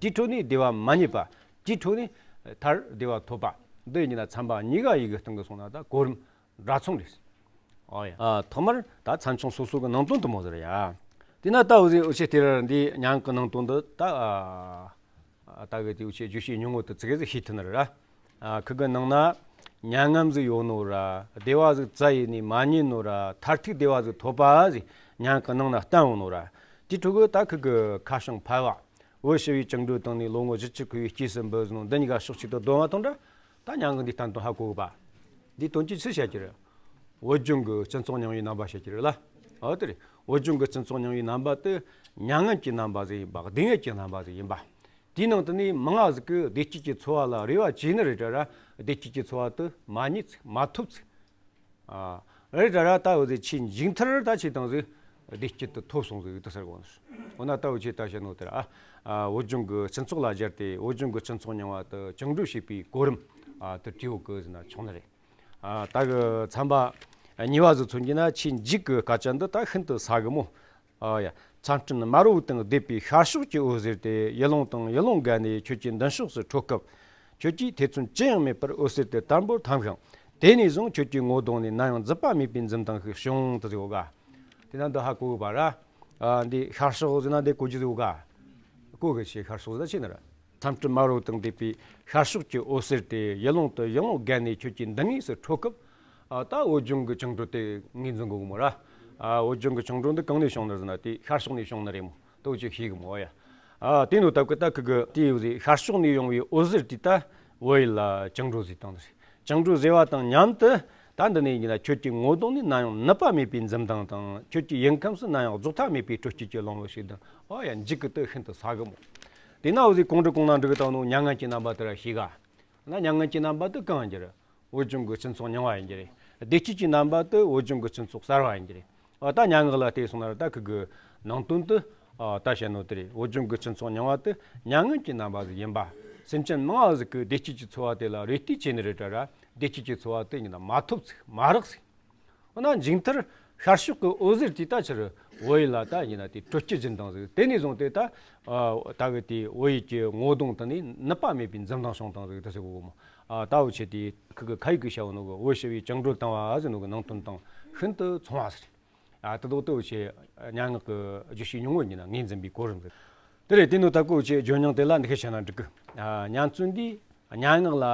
དེའི་ཁྲོད་ནས་བདེ་བ་མ་རྙེད་པ། དེའི་ཁྲོད་ནས་མཐར་བདེ་བ་ཐོབ་པ། འདི་གཉིས་ན་ཚན་པ་གཉིས་ཀ་ཡི་གི་སྟེང་གི་སོང་ན་ད་གོ་རིམ་འདྲ་མཚུངས་རེད། ཨོ་ཡ། ཨ་ཐོག་མར་ད་ཚན་ཆུང་སོ་སོ་གི་ནང་དོན་དུ་མོ་ཟེར་ཡ། དེས་ན་ད་འུ་ཟོའི་འུ་ཆོས་དེ་རིང་འདི་མྱ་ངམ་གི་ནང་དོན་འདི་ད་ཨ་ད་གི་དེ་འུ་ཆོས་བརྗོད་བྱའི་སྙིང་པོ་དེ་ཙི་གེ་ཟིག་ཤེས་ཐུབ་ནི་རེད་ར། ཨ་ཁུ་གི་ནང་ན་མྱ་ངམ་ཟིག་ཡོད་ནོ་ར། བདེ་བ་ཟིག་བཙལ་ཡས་ནས་མ་རྙེད་ནོ་ར། མཐར་ཐུག་བདེ་བ་ཟིག་ཐོབ་པ་ཟིག་མྱ་ངམ་གི་ནང་ན་བསྟན་ཡོད་ནོ་ར། དེའི་ཕྲུ་གུ་ད་ཁུ་གི་ཁ་བྱང་ཕལ་བ། འོད་ཞི་བའི་བཅིངས་འགྲོལ་བཏང་ནས་ལོ་ངོ་བཞི་བཅུ་འཁོར་བའི་སྐྱེས་སུ་འབུལ་ཟེར་ནོ་འདི་གཉིས་ཀ་ཕྱོགས་གཅིག་ཏུ་བསྡོམས་པ་དང་འདྲ། ད་མྱ་ངམ་འདིའི་བསྟན་དོན་ཧ་གོ་གི་པ། འདིའི་དོན་གྱིས་ཆི་བཤད་ཀྱི་རེད། བོད་ལྗོངས་ཀྱི་སྤྱི་ཚོགས་རྙིང་བའི་རྣམ་པ་བཤད་ཀྱི་རེད་ལ། འོ་དེ་རེད། བོད་ལྗོངས་ཀྱི་སྤྱི་ཚོགས་རྙིང་བའི་རྣམ་པ་དེ་མྱ་ངམ་གྱི་རྣམ་པ་ཟིག་ཡིན་པ། སྡུག་བསྔལ་གྱི་རྣམ་པ་ཟིག་ཡིན་པ། དེའི་ནང་དུ་ནས་མང་ང་ཟིག་གིས་བདེ་སྐྱིད་ཀྱི་འཚོ་བ་ལ་རེ་བ་བྱས་ནི་རེད་དྲ་ར། བདེ་སྐྱིད་ཀྱི་འཚོ་བ་དེ་མ་རྙེད་ཟིག་མ་ཐོབ་ཟིག་ཨ། རེད་དྲ་ར། ད་འུ་ཟོས་ཆེས་མཇུག་མཐར་ད་ཆེ་དང་ཟིག་བདེ་སྐྱིད་དེ་ཐོབ་སོང་ཟིག་དེ་ཟེར་གོ་ནི། འོ་ན་ད་འུ་ཆོས་ད་བཤད་ནོ་དེ་ར། ཨ་བོད་ལྗོངས་ཀྱི་སྤྱི་ཚོགས་ལ་སྦྱར་ཏེ་བོད་ལྗོངས་ཀྱི་སྤྱི་ཚོགས་རྙིང་བ་དེ་བཅིངས་འགྲོལ་བྱེད་པའི་གོ་རིམ་ཨ་དེ་བྲིས་ཡོད་གི་ཟེར་ན་ཆོག་ནི་རེད། ཨ་ད་གི་ཚན་པ་གཉིས་པ་ཟིག་མཚོན་གྱི་ན་ཆེས་མཇུག་གི་སྐད་ཆ་འདི་ད་ཤིན་ཏུ་ཟབ་གི་མོ། ཨ་ཡ། མཚན་སྤྲིན་དམར་པོ་དང་བསྡེབས་པའི་ཤར་ཕྱོགས་ཀྱི་འོད་ཟེར་དེ། ཡུལ་ལུང་དང་ཡུལ་ལུང་བརྒལ་ནས་ཁྱོད་ཀྱི་མདུན་ཕྱོགས་སུ་འཕྲོ་སྐབས། ཁྱོད་ཀྱིས་ཐེ་ཚོམ་ཅི་ཡང་མེད་པར་འོད་ཟེར་དེ་དལ་པོར་འཐམས་ཤིང་། དེ་ནས་བཟུང་ཁྱོད་ཀྱི་ངོ་གདོང་ནས་ནམ་ཡང་བརྫུས་པ་མེད་པའི་འཛུམ་མདངས་ཤིག་བྱུང་དུ་ཟེར་གོ་ག། དེ་ན་འདི་ཧ་གོ་གི་པ་ར། ཨ་འདི་ཤར་ཕྱོགས་ཟེར་ན་འདི་གོ་རྒྱུ་ཟེར་གོ་ག། གོ་གི་ཆེ། ཤར་ཕྱོགས་ཟེར་ན་ཆེ་ནི་ར། མཚན་སྤྲིན་དམར་པོ་དང་བསྡེབས་པའི་ཤར་ཕྱོགས་ཀྱི་འོད་ཟེར་དེ། ཡུལ་ལུང་དང་ཡུལ་ལུང་བརྒལ་ནས་ཁྱོད་ཀྱི་མདུན་ངོས་སུ་འཕྲོ་སྐབས། ཨ་ད་བོད་ལྗོངས་ཀྱི་བཅིངས་འགྲོལ་དེ་ངོས་འཛིན་དགོས་གི་མོ་ར། ཨ་བོད་ལྗོངས་ཀྱི་བཅིངས་འགྲོལ་འདི་གང་ནས་བྱུང་ནི་ཟེར་ན་དེ་ཤར་ཕྱོགས་ནས་བྱུང་ནི་རེད་མོ། དེ་འུ་ཆོས་ཤེས་གི་མོ་ཡ། ཨ་དེ་ནོ་སྟབས་ཀྱིས་ད་ཁུ་གི་དེ་ཡོད་ཟིག་ཤར་ཕྱོགས་ནས་ཡོང་བའི་འོད་ཟེར་དེ་ད་བོད་ཡུལ་ལ་བཅིངས་འགྲོལ་ཟེར་བཏང་ནི་རེད། བཅིངས་འགྲོལ་ཟེར་བ་དང་མཉམ་དུ་ད་འདི་ནས་ཡིན་ན་ཁྱོད་ཀྱི་ངོ་གདོང་ནས་ནམ་ཡང་ནུབ་པ་མེད་པའི་འཛུམ་མདངས་དང་། ཁྱོད་ཀྱི་ཡུལ་ཁམས་སུ་ནམ་ཡང་རྫོགས་མཐའ་མེད་པའི་དྲོ་སྐྱིད་ཀྱི་རླུང་བུ་ཞིག་ལྡང་། ཨོ་ཡ། མཇུག་གི་དེ་ཤིན་ཏུ་ཟབ་གི་མོ། དེ་ན་འུ་ཟོས་གོང་དུ་གོང་ན་འབྲི་གི་བཏང་ནོ་མྱ་ངམ་གྱི་རྣམ་པ་དེ་ར་ཤེས་ག། ན་མྱ་ངམ་གྱི་རྣམ་པ་དེ་གང་ཡིན་རྒྱུ་རེད། བོད་ལྗོངས་ཀྱི་སྤྱི་ཚོགས་རྙིང་བ་ཡིན་རྒྱུ་རེད། བདེ་སྐྱིད་ཀྱི་རྣམ་པ་དེ་བོད་ལྗོངས་ཀྱི་སྤྱི་ཚོགས་གསར་བ་ཡིན་རྒྱུ་རེད། ཨ་ད་སྙན་ངག་ལ་བལྟས་སོང་ན་ར་ད་ཁུ་གི་ནང་དོན་དེ་ཨ་ད་བཤད་ནོ་དེ་རེད། བོད་ལྗོངས་ཀྱི་སྤྱི་ཚོགས་རྙིང་བ་དེ་མྱ་ངམ་གྱི་རྣམ་པ་ཟིག་ཡིན་པ། སེམས་ཅན་མང་ང་ཟིག་གིས་བདེ་སྐྱིད་ཀྱི་འཚོ་བ་དེ་ལ་རེ་ལྟོས་བྱས་ནི་རེད་དྲ་ར། བདེ་སྐྱིད་ཀྱི་འཚོ་བ་དེ་ཡིན་ན་མ་ཐོབ་ཟིག་མ་རག་ཟིག་འོ་ན་མཇུག་མཐར་ཤར་ཕྱོགས་ཀྱི་འོད་ཟེར་དེ་ད་ཕྱིར་བོད་ཡུལ་ལ་ད་ཡིན་ན་དེ་དྲོ་སྐྱིད་སྦྱིན་བཏང་ཟིག་དེ་ནས་བཟུང་སྟེ་ད་ཨ་ད་གི་དེ་བོད་ཡུལ་གྱི་ངོ་གདོང་དེ་ནས་ནུབ་པ་མེད་པའི་འཛུམ་མདངས་བྱུང་བཏང་ཟིག་དེ་ཟེར་གོ་གི་མོ། ཨ་ད་འུ་ཆོས་དེ་ཁུ་གི་ཁ་ཡིག་གི་བྱ་བ་ནོ་གི་འོད་ཞི་བའི་བཅིངས་འགྲོལ་བཏང་བ་ཟེར་ནོ་གི་ནང་དོན་དང་ཤིན་ཏུ་མཚུངས་པ་ཟེར། ཨ་དེ་དོག་དེ་འུ་ཆོས་སྙན་ངག་གི་བརྗོད་བྱའི་སྙིང་བོ་ཡིན་ན་ངོས་འཛིན་པའི་གོ་རིམ་ཟེར། དེ་རེད། དེ་ནོ་ད་གོ་ཆེ་ཇོ་ཉང་དེ་ལ་འདི་ཤེས་བྱ་ན་འགྲིག་གི། ཨ། ཉམས་ཚུལ་འདིས་སྙན་ངག་ལ་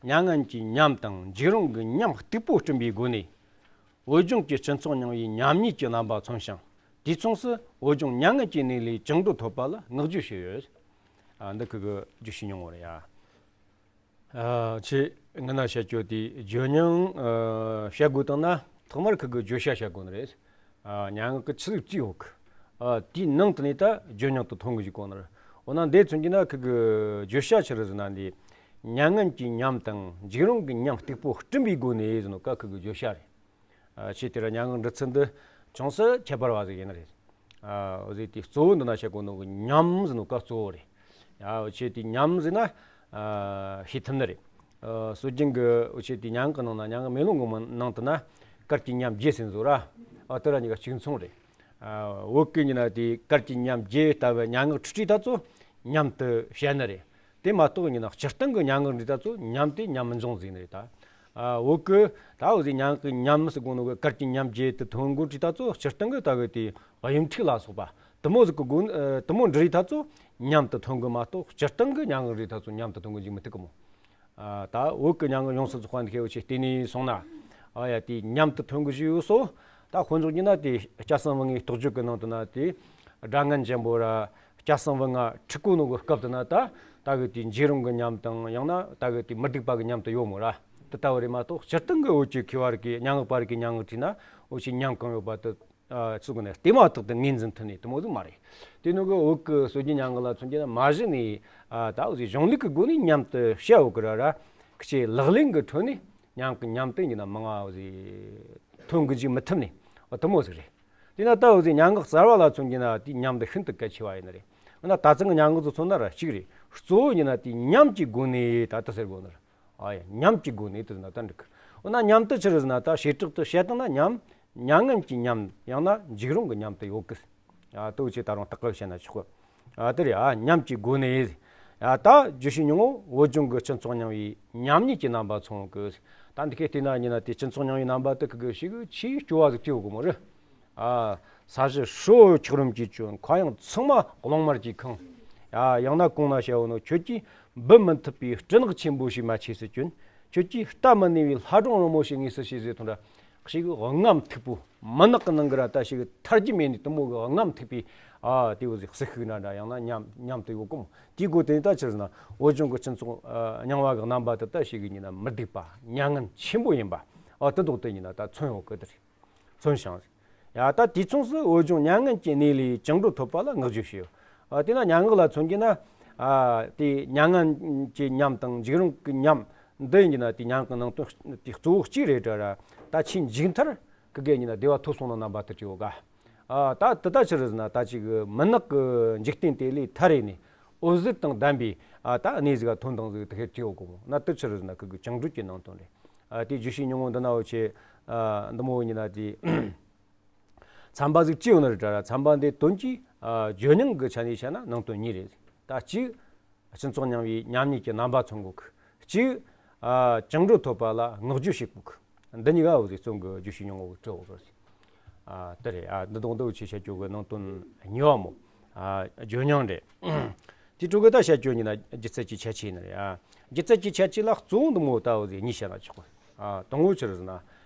མྱ་ངན་གྱི་ཉམས་དང་འཇིགས་རུང་གི་ཉམས་སྟུག་པོ་བསྐྲུན་པའི་སྒོ་ནས། བོད་ལྗོངས་ཀྱི་སྤྱི་ཚོགས་རྙིང་བའི་ཉམས་ཉེས་ཀྱི་རྣམ་པ་མཚོན་ཞིང་། དུས་མཚུངས་སུ་བོད་ལྗོངས་མྱ་ངན་གྱི་གནས་ལས་བཅིངས་འགྲོལ་ཐོབ་པ་ལ་བསྔགས་བརྗོད་བྱས་ཡོད། ཨ། འདི་ཁུ་གི་བརྗོད་གཞི་ཉུང་ངུ་རེད་ཡ། ཨ། ཆེ་ངི་ན་བཤད་རྒྱུ་དེ་ཇོ་ཉང་། ཨ། བཤད་དགོས་བཏང་ན་ཐོག་མར་ཁུ་གི་བརྗོད་བྱ་བཤད་དགོས་ནི་རེད། ཨ། སྙན་ངག་གི་ཆི་ཟིག་བྲིས་ཡོད་གི། ཨ། དེའི་ནང་དུ་ནས་ད་ཇོ་ཉང་དུ་ཐོན་གི་ཞིག་གོ་ནི་རེད། འོ་ན་འདི་མཚོན་གྱི་ན་ཁུ་གི་བརྗོད་བྱ་ཆི་རེད་ཟེར་ན་འདི། མྱ་ངན་གྱི་ཉམས་དང་འཇིགས་རུང་གི་ཉམས་སྟུག་པོ་བསྐྲུན་པའི་སྒོ་ནས་ཟེར་ནོ་ཀ་ཁུ་གི་བརྗོད་བྱ་རེད། ཨ། ཆེ་དེ་ར་སྙན་ངག་འབྲི་ཚུལ་འདི་ཅུང་ཟད་ཁྱད་པར་བ་ཟིག་ཡིན་ནི་རེད། ཨ། འོ་ཟེ་དེ་གཙོ་བོ་འདི་ན་བཤད་གོ་ནོ་གི་ཉམས་ཟེར་ནོ་ཀ་གཙོ་བོ་རེད། ཨ། འོ་ཆེ་དེ་ཉམས་ཟེར་ན། ཨ། ཤེས་ཐུབ་ནི་རེད། ཨ། སྲོལ་རྒྱུན་གི་འོ་ཆེ་དེ་སྙན་ངག་གི་ནང་ན་སྙན་ངག་མེ་ལོང་ངོ་མ་ནང་དུ་ན་གར་གྱི་ཉམས་བརྒྱད་ཟེར་བཟོ་ར། ཨ། དེ་ར་གཉིས་ཀ་གཅིག་མཚུངས་རེད། ཨ། བོད་ཀྱི་ཉི་ན་དེ་གར་གྱི་ཉམས་བརྒྱད་ལྟ་བུ་སྙན་ངག་ཁྲིད་ཁྲིད་ད་ཚོ་ཉམས་དུ་བཤད་ནི་རེད། དེ་མ་གཏོགས་ཉི་ན་སྤྱིར་བཏང་གི་སྙན་ངག་འབྲི་ད་ཚོ་ཉམས་དེ་ཉམས་མི་འབྱུང་ཟིག་ནི་རེད་ད། ཨ། བོད་ཀྱི་ད་འོ་ཟིག་སྙན་ངག་གི་ཉམས་སུ་དགོངས་ནོ་གི་གར་གྱི་ཉམས་བརྒྱད་དུ་ཐོན་དགོས་ཀྱི་ད་ཚོ་སྤྱིར་བཏང་གི་ལྟ་བུ་དེ་གཡུ་འཕྲུག་ལ་སོགས་པ་དུ་མོ་ཟིག་གི་སྒོ་ནས། ཨ། དུ་མོ་འབྲི་ད་ཚོ་ཉམས་དུ་ཐོན་གི་མ་གཏོགས་སྤྱིར་བཏང་གི་སྙན་ངག་འབྲི་ད་ཚོ་ཉམས་དུ་ཐོན་གི་འཇུག་མི་ཐུབ་གི་མོ། ཨ། ད་བོད་ཀྱི་སྙན་ངག་ཡོངས་སུ་རྫོགས་པ་འདི་ཁེ་འོ་ཆེ་བལྟས་ནས་སོང་ན། ཨ་ཡ། དེ་ཉམས་དུ་ཐོན་གི་ཞིག་ཡོད་སོ། ད་དཔེ་འཇོག་རྒྱུ་ན་དེ་སྐྱ་བསང་བུ་ངའི་རྟོགས་བརྗོད་ཀྱི་ནང་དུ་ན་དེ་སྒྲ་ངན་ཅན་པོ་ར་སྐྱ་བསང་བུ་ང་ཁྲིད་གོ་ནོ་གི་སྐབས་དུ་ན་ད་ད་གི་དེ་འཇིགས་རུང་གི་ཉམས་དང་ཡང་ན་ད་གི་དེ་མི་སྡུག་པ་གི་ཉམས་དུ་ཡོད་མོ་ར། དེ་ལྟ་བུ་རེད་མ་གཏོགས་སྤྱིར་བཏང་གི་འོ་ཆེ་མཁས་པ་རིགས་ཀྱི་སྙན་ངག་པ་རིགས་ཀྱི་སྙན་ངག་བྲིས་ན་འོ་ཆེ་ཉམས་གང་ཡོད་པ་དེ། ཨ། ཚུགས་ནས་བལྟས་མ་ཐག་ཏུ་ངོས་འཛིན་ཐུབ་ནས་དེ་མོ་ཟིག་མ་རེད། དེ་ནོ་གི་བོད་ཀྱི་སྲོལ་རྒྱུན་སྙན་ངག་ལ་མཚོན་རྒྱུ་ན་མ་གཞི་ནས། ཨ། ད་འོ་ཟིག་གཞུང་ལུགས་ཀྱི་སྒོ་ནས་ཉམས་དུ་བཤད་འོ་གི་ར་ར། ཁྱེད་ལག་ལེན་གྱི་ཁྲོད་ནས་སྙན་ངག་གི་ཉམས་དེ་ཡིན་ན་མང་ང་འོ་ཟིག་ཐོན་གི་འཇུག་མི་ཐུབ་ནས། འོ་དེ་མོ་ཟིག་རེད། དེ་ན་ད་འོ་ཟིག་སྙན་ངག་གསར་བ་ལ་མཚོན་རྒྱུ་ན་དེ་ཉམས་དེ་ཤིན་ཏུ་གལ་ཆེ་བ་ཡིན་ནི་རེད། འོ་ན་ད་ཚང་གི་སྙན་ངག་ཚོ་མཚོན་ན་ར་གཅིག་རེད། གཙོ་བོ་ཡིན་ན་དེ་ཉམས་ཀྱི་སྒོ་ནས་ད་ལྟ་ཟེར་དགོས་ནི་རེད། ཨ་ཡ། ཉམས་ཀྱི་སྒོ་ནས་དེ་ན་ད་འགྲིག་གི། འོ་ན་ཉམས་དེ་ཆི་རེད་ཟེར་ན་ད་བྱེ་བྲག་ཏུ་བཤད་བཏང་ན་ཉམས། མྱ་ངན་གྱི་ཉམས་ཡང་ན་འཇིགས་རུང་གི་ཉམས་དེ་ཡོད་གི། ཨ། དེ་ཆེ་ད་རུང་དག་གི་བཤད་ན་ཆོག་གི། ཨ། དེ་རེད། ཨ། ཉམས་ཀྱི་སྒོ་ནས། ཨ། ད་བརྗོད་གཞི་ཉུང་ངུ་བོད་ལྗོངས་ཀྱི་སྤྱི་ཚོགས་རྙིང་བའི་ཉམས་ཉེས་ཀྱི་རྣམ་པ་མཚོན་གི། ད་འདི་ཁེ་བལྟས་ན་ཉི་ན་དེ་སྤྱི་ཚོགས་རྙིང་བའི་རྣམ་པ་དེ་གི་གི་ཞིག་ཆེས་སྐྱོ་བ་ཟིག་སྐྱེ་ཡོད་གི་མོ་རེད། ཨ། ས་གཞི་ཧྲིལ་བོ་འཁྱགས་རོམ་གྱིས་བསྐྱོད། མཁའ་དབྱིངས་ཚང་མ་གླང་དམར་གྱིས་ཁེངས། ཨ། ཡང་ན་གོང་ན་བཤད་ཡོད་ནོ་ཁྱོད་ཀྱིས་འབུད་མི་ཐུབ་པའི་སྤྲིན་ནག་ཆེན་པོ་ཞིག་མ་ཆས་སུ་བསྐྱོན། ཁྱོད་ཀྱིས་རྟ་མི་གནས་པའི་ལྷ་སྒྲུང་རིང་མོ་ཞིག་ངོས་སུ་ཕྱེས་ཟེར་ཐོན་ར། ཞིག་རྔམ་མཐུག་པོ་མུན་ནག་གི་ནང་གི་ར་ད་ཞིག་ཐར་རྒྱུ་མེད་ནི་དེ་མོ་གི་རྔམ་མཐུག་པའི། ཨ། དེ་བོ་ཟིག་ཟིག་ཤིག་ན་འདྲ་ཡང་ན་ཉམས་ཉམས་དེ་ཡོད་གོ་མོ། དེའི་སྒོ་དེ་ད་ཆི་རེད་ཟེར་ན་བོད་ལྗོངས་ཀྱི་སྤྱི་ཚོགས། ཨ། རྙིང་བ་གི་རྣམ་པ་དེ་ད་ཞིག་གི་ཉི་ན་མི་སྡུག་པ་མྱ་ངན་ཆེན་པོ་ཡིན་པ། ཨ། དེ་མདོག་དེ་ཉི་ན་ད་མཚོན་ཡོད་གི་དེ་རེད། མཚོན་ཞིང་། ཡ། ད་དུས་མཚུངས་སུ་བོད་ལྗོངས་མྱ་ངན་གྱི་གནས་ལས་བཅིངས་འགྲོལ་ཐོབ་པ་ལ་བསྔགས་བརྗོད་བྱས་ཡོད། ཨ། དེ་ན་སྙན་ངག་ལ་མཚོན་རྒྱུ་ན། ཨ། དེ་མྱ་ངན་གྱི་ཉམས་དང་འཇིགས་རུང་གི་ཉམས་འདི་ཡིན་གྱི་ན་དེ་སྙན་ངག་གི་ནང་དོན་དེ་གཙོ་བོ་གཅིག་རེད་དྲ་ར། ད་ཆེས་མཇུག་མཐར་གི་གེ་ཡིན་ན་བདེ་བ་ཐོབ་སོང་ན་རྣམ་པ་དེ་བྲིས་ཡོད་ག། ཨ། ད་དེ་ད་ཆི་རེད་ཟེར་ན་ད་ཅིག་མུན་ནག་གི་འཇིག་རྟེན་དེ་ལས་ཐར་རེ་ནས་འོད་ཟེར་དང་ལྡན་པའི། ཨ། ད་གནས་ཟིག་ག་ཐོན་དང་ཟིག་དེ་ཁེ་བྲིས་ཡོད་གོ་མོ། ན་དེ་ཆི་རེད་ཟེར་ན་གི་གི་བཅིངས་འགྲོལ་གྱི་ནང་དོན་རེད། ཨ། དེ་བརྗོད་གཞི་ཉུང་ངུ་འདི་ན་འོ་ཆེ། ཨ། འདི་མོ་ཡིན་ན་དེ། ཚན་པ་ཟིག་ཅི་ཡོད་ནི་རེད་དྲ་ར། ཚན་པ་འདི་དོན་གྱིས། ཨ། ཇོ་ཉང་གི་ཆ་ནས་བཤད་ན་ནང་དོན་གཉིས་རེད། ད་གཅིག་སྤྱི་ཚོགས་རྙིང་བའི་ཉམས་ཉེས་ཀྱི་རྣམ་པ་མཚོན་གོ་གི། གཅིག་ཨ། བཅིངས་འགྲོལ་ཐོབ་པ་ལ་བསྔགས་བརྗོད་བྱེད་གོ་གི། འདི་གཉིས་ཀ་འོ་ཟིག་རྩོམ་གི་བརྗོད་གཞི་ཉུང་ངུ་བྲི་འོ་གི། ཨ། དེ་རེད། ཨ། འདི་དང་འདི་འུ་ཆེ་བཤད་རྒྱུ་གི་ནང་དོན་གཉིས་པ་མོ། ཨ། ཇོ་ཉང་རེད། དེ་དྲུག་གི་ད་བཤད་རྒྱུ་ཡིན་ན་སྒྱུ་རྩལ་གྱི་ཁྱད་ཆོས་ཡིན་ནི་རེད། ཨ། སྒྱུ་རྩལ་གྱི་ཁྱད་ཆོས་ལ་གཙོ་བོ་འདི་མོ་ད་འོ་ཟིག་གཉིས་བཤད་ན་ཆོག་གི། ཨ། དང་པོ་ཆི་རེད་ཟེར་ན་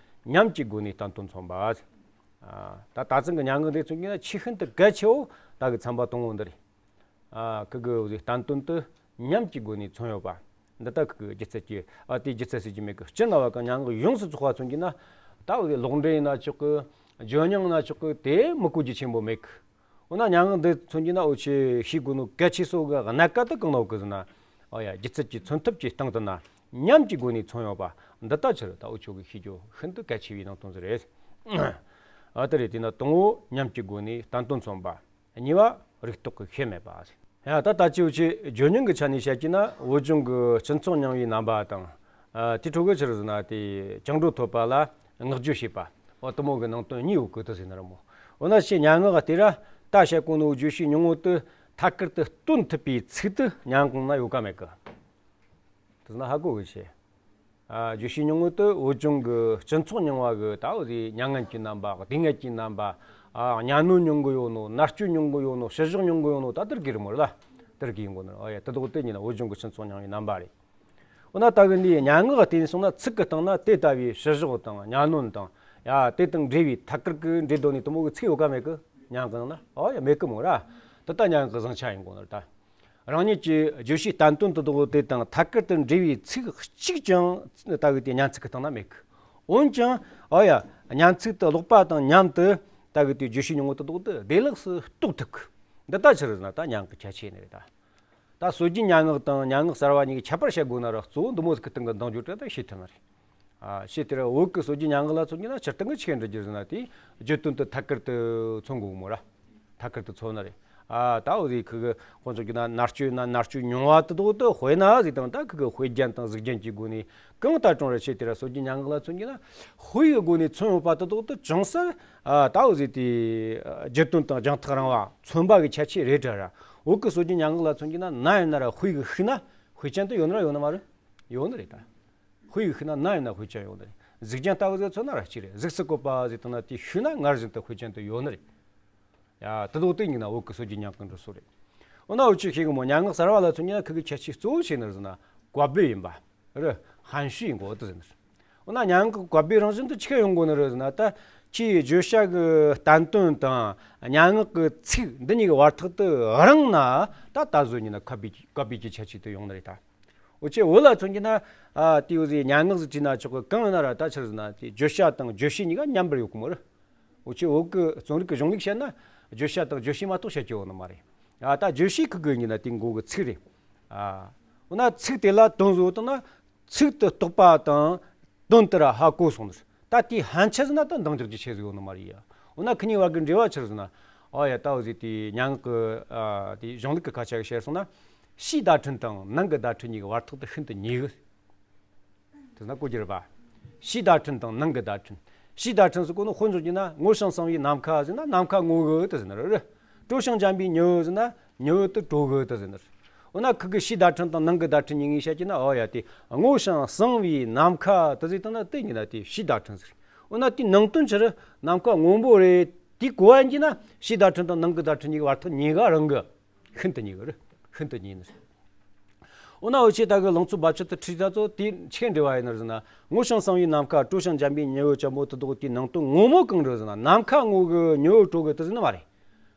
ཉམས་ཀྱི་སྒོ་ནས་བསྟན་དོན་མཚོན་པ། ཨ། ད་ད་ཚང་གི་སྙན་ངག་འདི་མཚོན་གྱི་ན་ཆེས་ཤིན་ཏུ་གལ་ཆེ་བོ་ད་གི་ཚན་པ་དང་པོ་འདི་རེད། ཨ། ཁུ་གི་འོ་ཟིག་བསྟན་དོན་དེ་ཉམས་ཀྱི་སྒོ་ནས་མཚོན་ཡོད་པ། འདི་ལྟ་ཁུ་གི་སྒྱུ་རྩལ་གྱི། ཨ། དེ་སྒྱུ་རྩལ་ཟེར་གྱི་མེད་གི། སྤྱིར་ན་བ་གི་སྙན་ངག་ཡོངས་སུ་རྫོགས་པ་མཚོན་གྱི་ན། ད་འོ་ཟིག་ལོག་འགྲེལ་ཡིན་ན་ཆོག་གི། ཇོ་ཉང་ན་ཆོག་གི། དེ་མི་གོ་རྒྱུ་ཆེན་པོ་མེད་གི། འོ་ན་སྙན་ངག་འདི་མཚོན་གྱི་ན་འུ་ཆེ་ཤེས་དགོས་ནོ་གལ་ཆེ་སོ་གི་གནད་ཀ་དེ་གང་ན་ཡོད་གི་ཟེར་ན། ཨ་ཡ། སྒྱུ་རྩལ་གྱི་མཚོན་ཐབས་ཀྱི་སྟེང་དུ་ན་ཉམས་ཀྱི་སྒོ་ནས་མཚོན་ཡོད་པ། འདི་ལྟ་ཕྱིར་ད་འུ་ཆོ་གི་ཤེས་རྒྱུ་ཤིན་ཏུ་གལ་ཆེ་བའི་ནང་དོན་ཟིག་རེད། ཨ། དེ་རེད། དེ་ན་དང་པོ་ཉམས་ཀྱི་སྒོ་ནས་བསྟན་དོན་མཚོན་པ། གཉིས་པ་རིག་རྟོག་གི་ཤེས་མེད་པ། ཡ། ད་ད་ཅི་འུ་ཆེ་ཇོ་ཉང་གི་ཆ་ནས་བཤད་ཀྱི་ན་བོད་ལྗོངས་ཀྱི་སྤྱི་ཚོགས་རྙིང་བའི་རྣམ་པ་དང་། ཨ། དེ་ཕྲུ་གུ་ཆི་རེད་ཟེར་ན་དེ་བཅིངས་འགྲོལ་ཐོབ་པ་ལ་བསྔགས་བརྗོད་བྱེད་པ། འོ་དེ་མོ་གི་ནང་དོན་གཉིས་ཡོད་གི་དེ་ཟེར་ན་ར་མོ། འོ་ན་ཆེ་སྙན་ངག་ག་དེ་ར་ད་བཤད་གོ་ནོ་བརྗོད་གཞི་ཉུང་ངུ་དེ་ཐད་ཀར་དུ་སྟོན་ཐུབ་པའི་ཚིག་དེ་སྙན་ངག་ན་ཡོད་ག་མེད་གི། དེ་ན་ཧ་གོ་གི་ཆེ། ཨ། བརྗོད་གཞི་ཉུང་ངུ་དེ་བོད་ལྗོངས་ཀྱི་སྤྱི་ཚོགས་རྙིང་བ་གི་ད་འོ་ཟིག་མྱ་ངན་གྱི་རྣམ་པ། སྡུག་བསྔལ་གྱི་རྣམ་པ། ཨ། གཉའ་གནོན་མྱོང་གི་ཡོད་ནོ། མནར་གཅོད་མྱོང་གི་ཡོད་ནོ། ཕྱི་བཞག་མྱོང་གི་ཡོད་ནོ། ད་དེར་གི་རེད་མོ་ར། དེར་གི་ཡིན་གོ་ནི་རེད། ཨོ་ཡ། དེ་དག་དེ་ཉིད་ན་བོད་ལྗོངས་ཀྱི་སྤྱི་ཚོགས་རྙིང་བའི་རྣམ་པ་རེད། འོ་ན་ད་གི་འདིའི་སྙན་ངག་བལྟས་སོང་ན་ཚིག་གི་སྟེང་ན་དེ་ལྟ་བུའི་ཕྱི་བཞག་དང་གཉའ་གནོན་དང་། ཡ། དེ་དང་འབྲེལ་བའི་ཐད་ཀར་གི་འབྲེལ་དོན་ནི་དེ་མོ་གི་ཚིག་ཡོད་ག་མེད་གི། སྙན་ངག་ནང་ན། ཨོ་ཡ། མེད་གི་མོ་ར། དེ་ད་སྙན་ངག་གི་བཟང་ཆ་ཡིན་གོ་ནི་རེད་ད། རང་ཉིད་ཀྱི་བརྗོད་བྱའི་བསྟན་དོན་དེ་དག་དེ་དང་ཐད་ཀར་དུ་འབྲེལ་བའི་ཚིག་གཅིག་ཀྱང་ད་གི་དེ་སྙན་ཚིག་གི་སྟེང་ན་མེད་གི། འོན་ཀྱང་། ཨོ་ཡ། སྙན་ཚིག་དེ་ཀློག་པ་དང་མཉམ་དུ་ད་གི་དེ་བརྗོད་བྱའི་སྙིང་པོ་དེ་དག་དེ་བདེ་ལེགས་སུ་རྟོགས་ཐུབ་གི། འདི་ལྟ་ཕྱིར་ཟེར་ན་ད་སྙན་ངག་གི་ཁྱད་ཆོས་ནི་རེད་ད། ད་སྲོལ་རྒྱུན་སྙན་ངག་དང་སྙན་ངག་གསར་བ་གཉིས་ཀྱི་ཁྱད་པར་བཤད་དགོས་ན་ར་གཙོ་བོ་འདི་མོ་ཟིག་གི་སྟེང་གི་འདང་རྒྱུ་དེ་ད་ཤེས་ཐུབ་ནི་རེད། ཨ། ཤེས་དེ་ར་བོད་ཀྱི་སྲོལ་རྒྱུན་སྙན་ངག་ལ་མཚོན་རྒྱུ་ན་སྤྱིར་བཏང་གི་ཆི་འདྲ་རྒྱུ་ཟེར་ན། དེའི་བརྗོད་དོན་དེ་ཐད་ཀར་དུ་མཚོན་དགོས་གི་མོ་ར། ཐད་ཀར་དུ་མཚོན་ནི་རེད། ཨ། ད་འོ་ཟིག་ཁི་གི་དཔེ་འཇོག་རྒྱུ་ན་མནར་གཅོད་ན་མནར་གཅོད་མྱོང་བ་དེ་དག་དེ་དཔེར་ན་ཟིག་དང་། ད་ཁི་གི་དཔེ་རྒྱན་དང་གཟུགས་རྒྱན་གྱི་སྒོ་ནས་གང་ལྟར་ཀྲུང་ར་ཆེ་དེ་ར་སྲོལ་རྒྱུན་སྙན་ངག་ལ་མཚོན་རྒྱུ་ན་དཔེ་ཡི་སྒོ་ནས་མཚོན་ཡོད་པ་དེ་དག་དེ་ཅུང་ཟད། ཨ། ད་འོ་ཟིག་དེ་བརྗོད་དོན་དང་རྒྱང་ཐག་རིང་བ་མཚོན་པ་གི་ཁྱད་ཆོས་རེད་དྲ་ར། བོད་ཀྱི་སྲོལ་རྒྱུན་སྙན་ངག་ལ་མཚོན་རྒྱུ་ན་ནམ་ཡིན་ན་ར་དཔེ་གི་ཤུགས་ན་དཔེ་ཅན་དེ་ཡོད་ནི་ར་ཡོད་ནི་མ་རེད། ཡོད་ནི་རེད་ད། དཔེ་ཡི་ཤུགས་ན་ནམ་ཡིན་ན་དཔེ་ཅན་ཡོད་ནི་རེད། གཟུགས་རྒྱན་ལྟ་བུ་ཟིག་མཚོན་ན་ར་གཅིག་རེད། གཟུགས་སུ་བཀོད་པ་ཟིག་བཏང་ན་དེའི་ཤུགས་ན་སྔར་བཞིན་དུ་དཔེ་ཅན་དེ་ཡོད་ནི་རེད། ཡ། དེ་དག་དེ་ཡིན་ན་བོད་ཀྱི་སྲོལ་རྒྱུན་སྙན་ངག་གི་འགྲོ་སྲོལ་རེད། འོ་ན་འུ་ཆོས་ཤེས་གི་མོ། སྙན་ངག་གསར་བ་ལ་མཚོན་རྒྱུ་ན་ཁི་གི་ཁྱད་ཆོས་གཙོ་བོ་ཆེ་ནི་ཟེར་ན་བཀའ་པོད་ཡིན་པ་རེད། ཧན་ཤུས་ཡིན་གོ་དེ་ཟེར་ནི་རེད། འོ་ན་སྙན་ངག་གི་བཀའ་པོད་རང་བཞིན་དུ་ཆི་ག་ཡོང་གོ་ནི་རེད་ཟེར་ན། ད་ཁྱིའི་བརྗོད་བྱ་གི་བསྟན་དོན་དང་སྙན་ངག་གི་ཚིག་འདི་གཉིས་ཀྱི་བར་ཐག་དེ་རིང་ན་ད་ད་གཟོད་ཡིན་ན་བཀའ་པོད་ཀྱི་བཀའ་པོད་ཀྱི་ཁྱད་ཆོས་དེ་ཡོང་ནི་རེད་ད། འུ་ཆོས་བོད་ལ་མཚོན་རྒྱུ་ན། ཨ། དེའི་འོ་ཟིག་སྙན་ངག་ཟིག་བྲིས་ན་ཆོག་གི། གང་ཡིན་ན་ར་ད་ཆི་རེད་ཟེར་ན་དེ་བརྗོད་བྱ་དང་རྗོད་བྱེད་གཉིས་ཀ་མཉམ་པར་ཡོད་གི་མོ་རེད། འུ་ཆོས་བོད་ཀྱི་རྩོམ་རིག་གི་གཞུང་ལུགས་བཤད་ན་བརྗོད་བྱ་དང་རྗོད་བྱེད་མ་གཏོགས་བཤད་རྒྱུ་ཡོད་ནི་མ་རེད། ཨ། ད་རྗོད་བྱེད་ཁི་གི་ཡིན་ན་དེ་མགོ་གི་ཚིག་རེད། ཨ། འོ་ན་ཚིག་དེ་ལ་དོན་བཟོ་བཏང་ན་ཚིག་ཏུ་གཏོགས་པ་དང་དོན་དེ་ར་ཧ་གོ་སོང་ནི་རེད། ད་དེའི་ཕན་ཆད་ཟེར་ན་ད་འདང་རྒྱག་རྒྱུ་ཆེ་ཟིག་ཡོད་ནི་མ་རེད་ཡ། འོ་ན་ཁི་གཉིས་བར་གི་འབྲེལ་བ་ཆི་རེད་ཟེར་ན། ཨོ་ཡ། ད་འོ་ཟིག་དེ་སྙན་ངག་གི། ཨ། དེ་གཞུང་ལུགས་ཀྱི་སྐད་ཆ་གི་བཤད་སོང་ན། ཕྱིའི་བརྡ་འཕྲིན་དང་ནང་གི་བརྡ་འཕྲིན་གཉིས་ཀྱི་བར་ཐག་དེ་ཤིན་ཏུ་ཉེ་གི། དེ་ན་གོ་རྒྱུ་རེད་པ། ཕྱིའི་བརྡ་འཕྲིན་དང་ནང་གི་བརྡ་འཕྲིན། ཕྱིའི་བརྡ་འཕྲིན་ཟེར་གོ་ནོ་དཔེ་འཇོག་རྒྱུ་ན་སྔོ་ཞིང་བསངས་པའི་ནམ་མཁའ་ཟེར་ན་ནམ་མཁའ་སྔོ་གི་དེ་ཟེར་ནི་རེད། དྲོ་ཞིང་འཇམ་པའི་ཉི་འོད་ཟེར་ན་ཉི་འོད་དེ་དྲོ་གི་དེ་ཟེར་ནི་རེད། འོ་ན་ཁི་གི་ཕྱིའི་བརྡ་འཕྲིན་དང་ནང་གི་བརྡ་འཕྲིན་གཉིས་ཀ་བཤད་རྒྱུ་ན། ཨོ་ཡ། དེ་སྔོ་ཞིང་བསངས་པའི་ནམ་མཁའ་དེ་ཟེར་བཏང་ན་དེ་ཡིན་ན་དེ་ཕྱིའི་བརྡ་འཕྲིན་ཟེར། འོ་ན་དེའི་ནང་དོན་ཆི་རེད། ནམ་མཁའ་སྔོན་པོ་རེད། དེ་གོ་བ་ཡིན་རྒྱུ་ན་ཕྱིའི་བརྡ་འཕྲིན་དང་ནང་གི་བརྡ་འཕྲིན་གཉིས་ཀྱི་བར་ཐག་ཉེ་ག་རིང་གི། ཤིན་ཏུ་ཉེ་གི་རེད། ཤིན་ཏུ་ཉེ་ནི་རེད། འོ་ན་འུ་ཆོས་ད་གི་ལང་ཚོ་རྦབ་ཆུ་དེ་ཁྲིད་ད་ཚོ་དེ་ཆི་འབྲེལ་བ་ཡིན་ནི་རེད་ཟེར་ན། སྔོ་ཞིང་བསངས་པའི་ནམ་མཁའ། དྲོ་ཞིང་འཇམ་པའི་ཉི་འོད་ཅན་པོ་དེ་དག་དེའི་ནང་དོན་ངོ་མ་གང་རེད་ཟེར་ན། ནམ་མཁའ་སྔོ་གི་ཉི་འོད་དྲོ་གི་དེ་ཟེར་ནི་མ་རེད།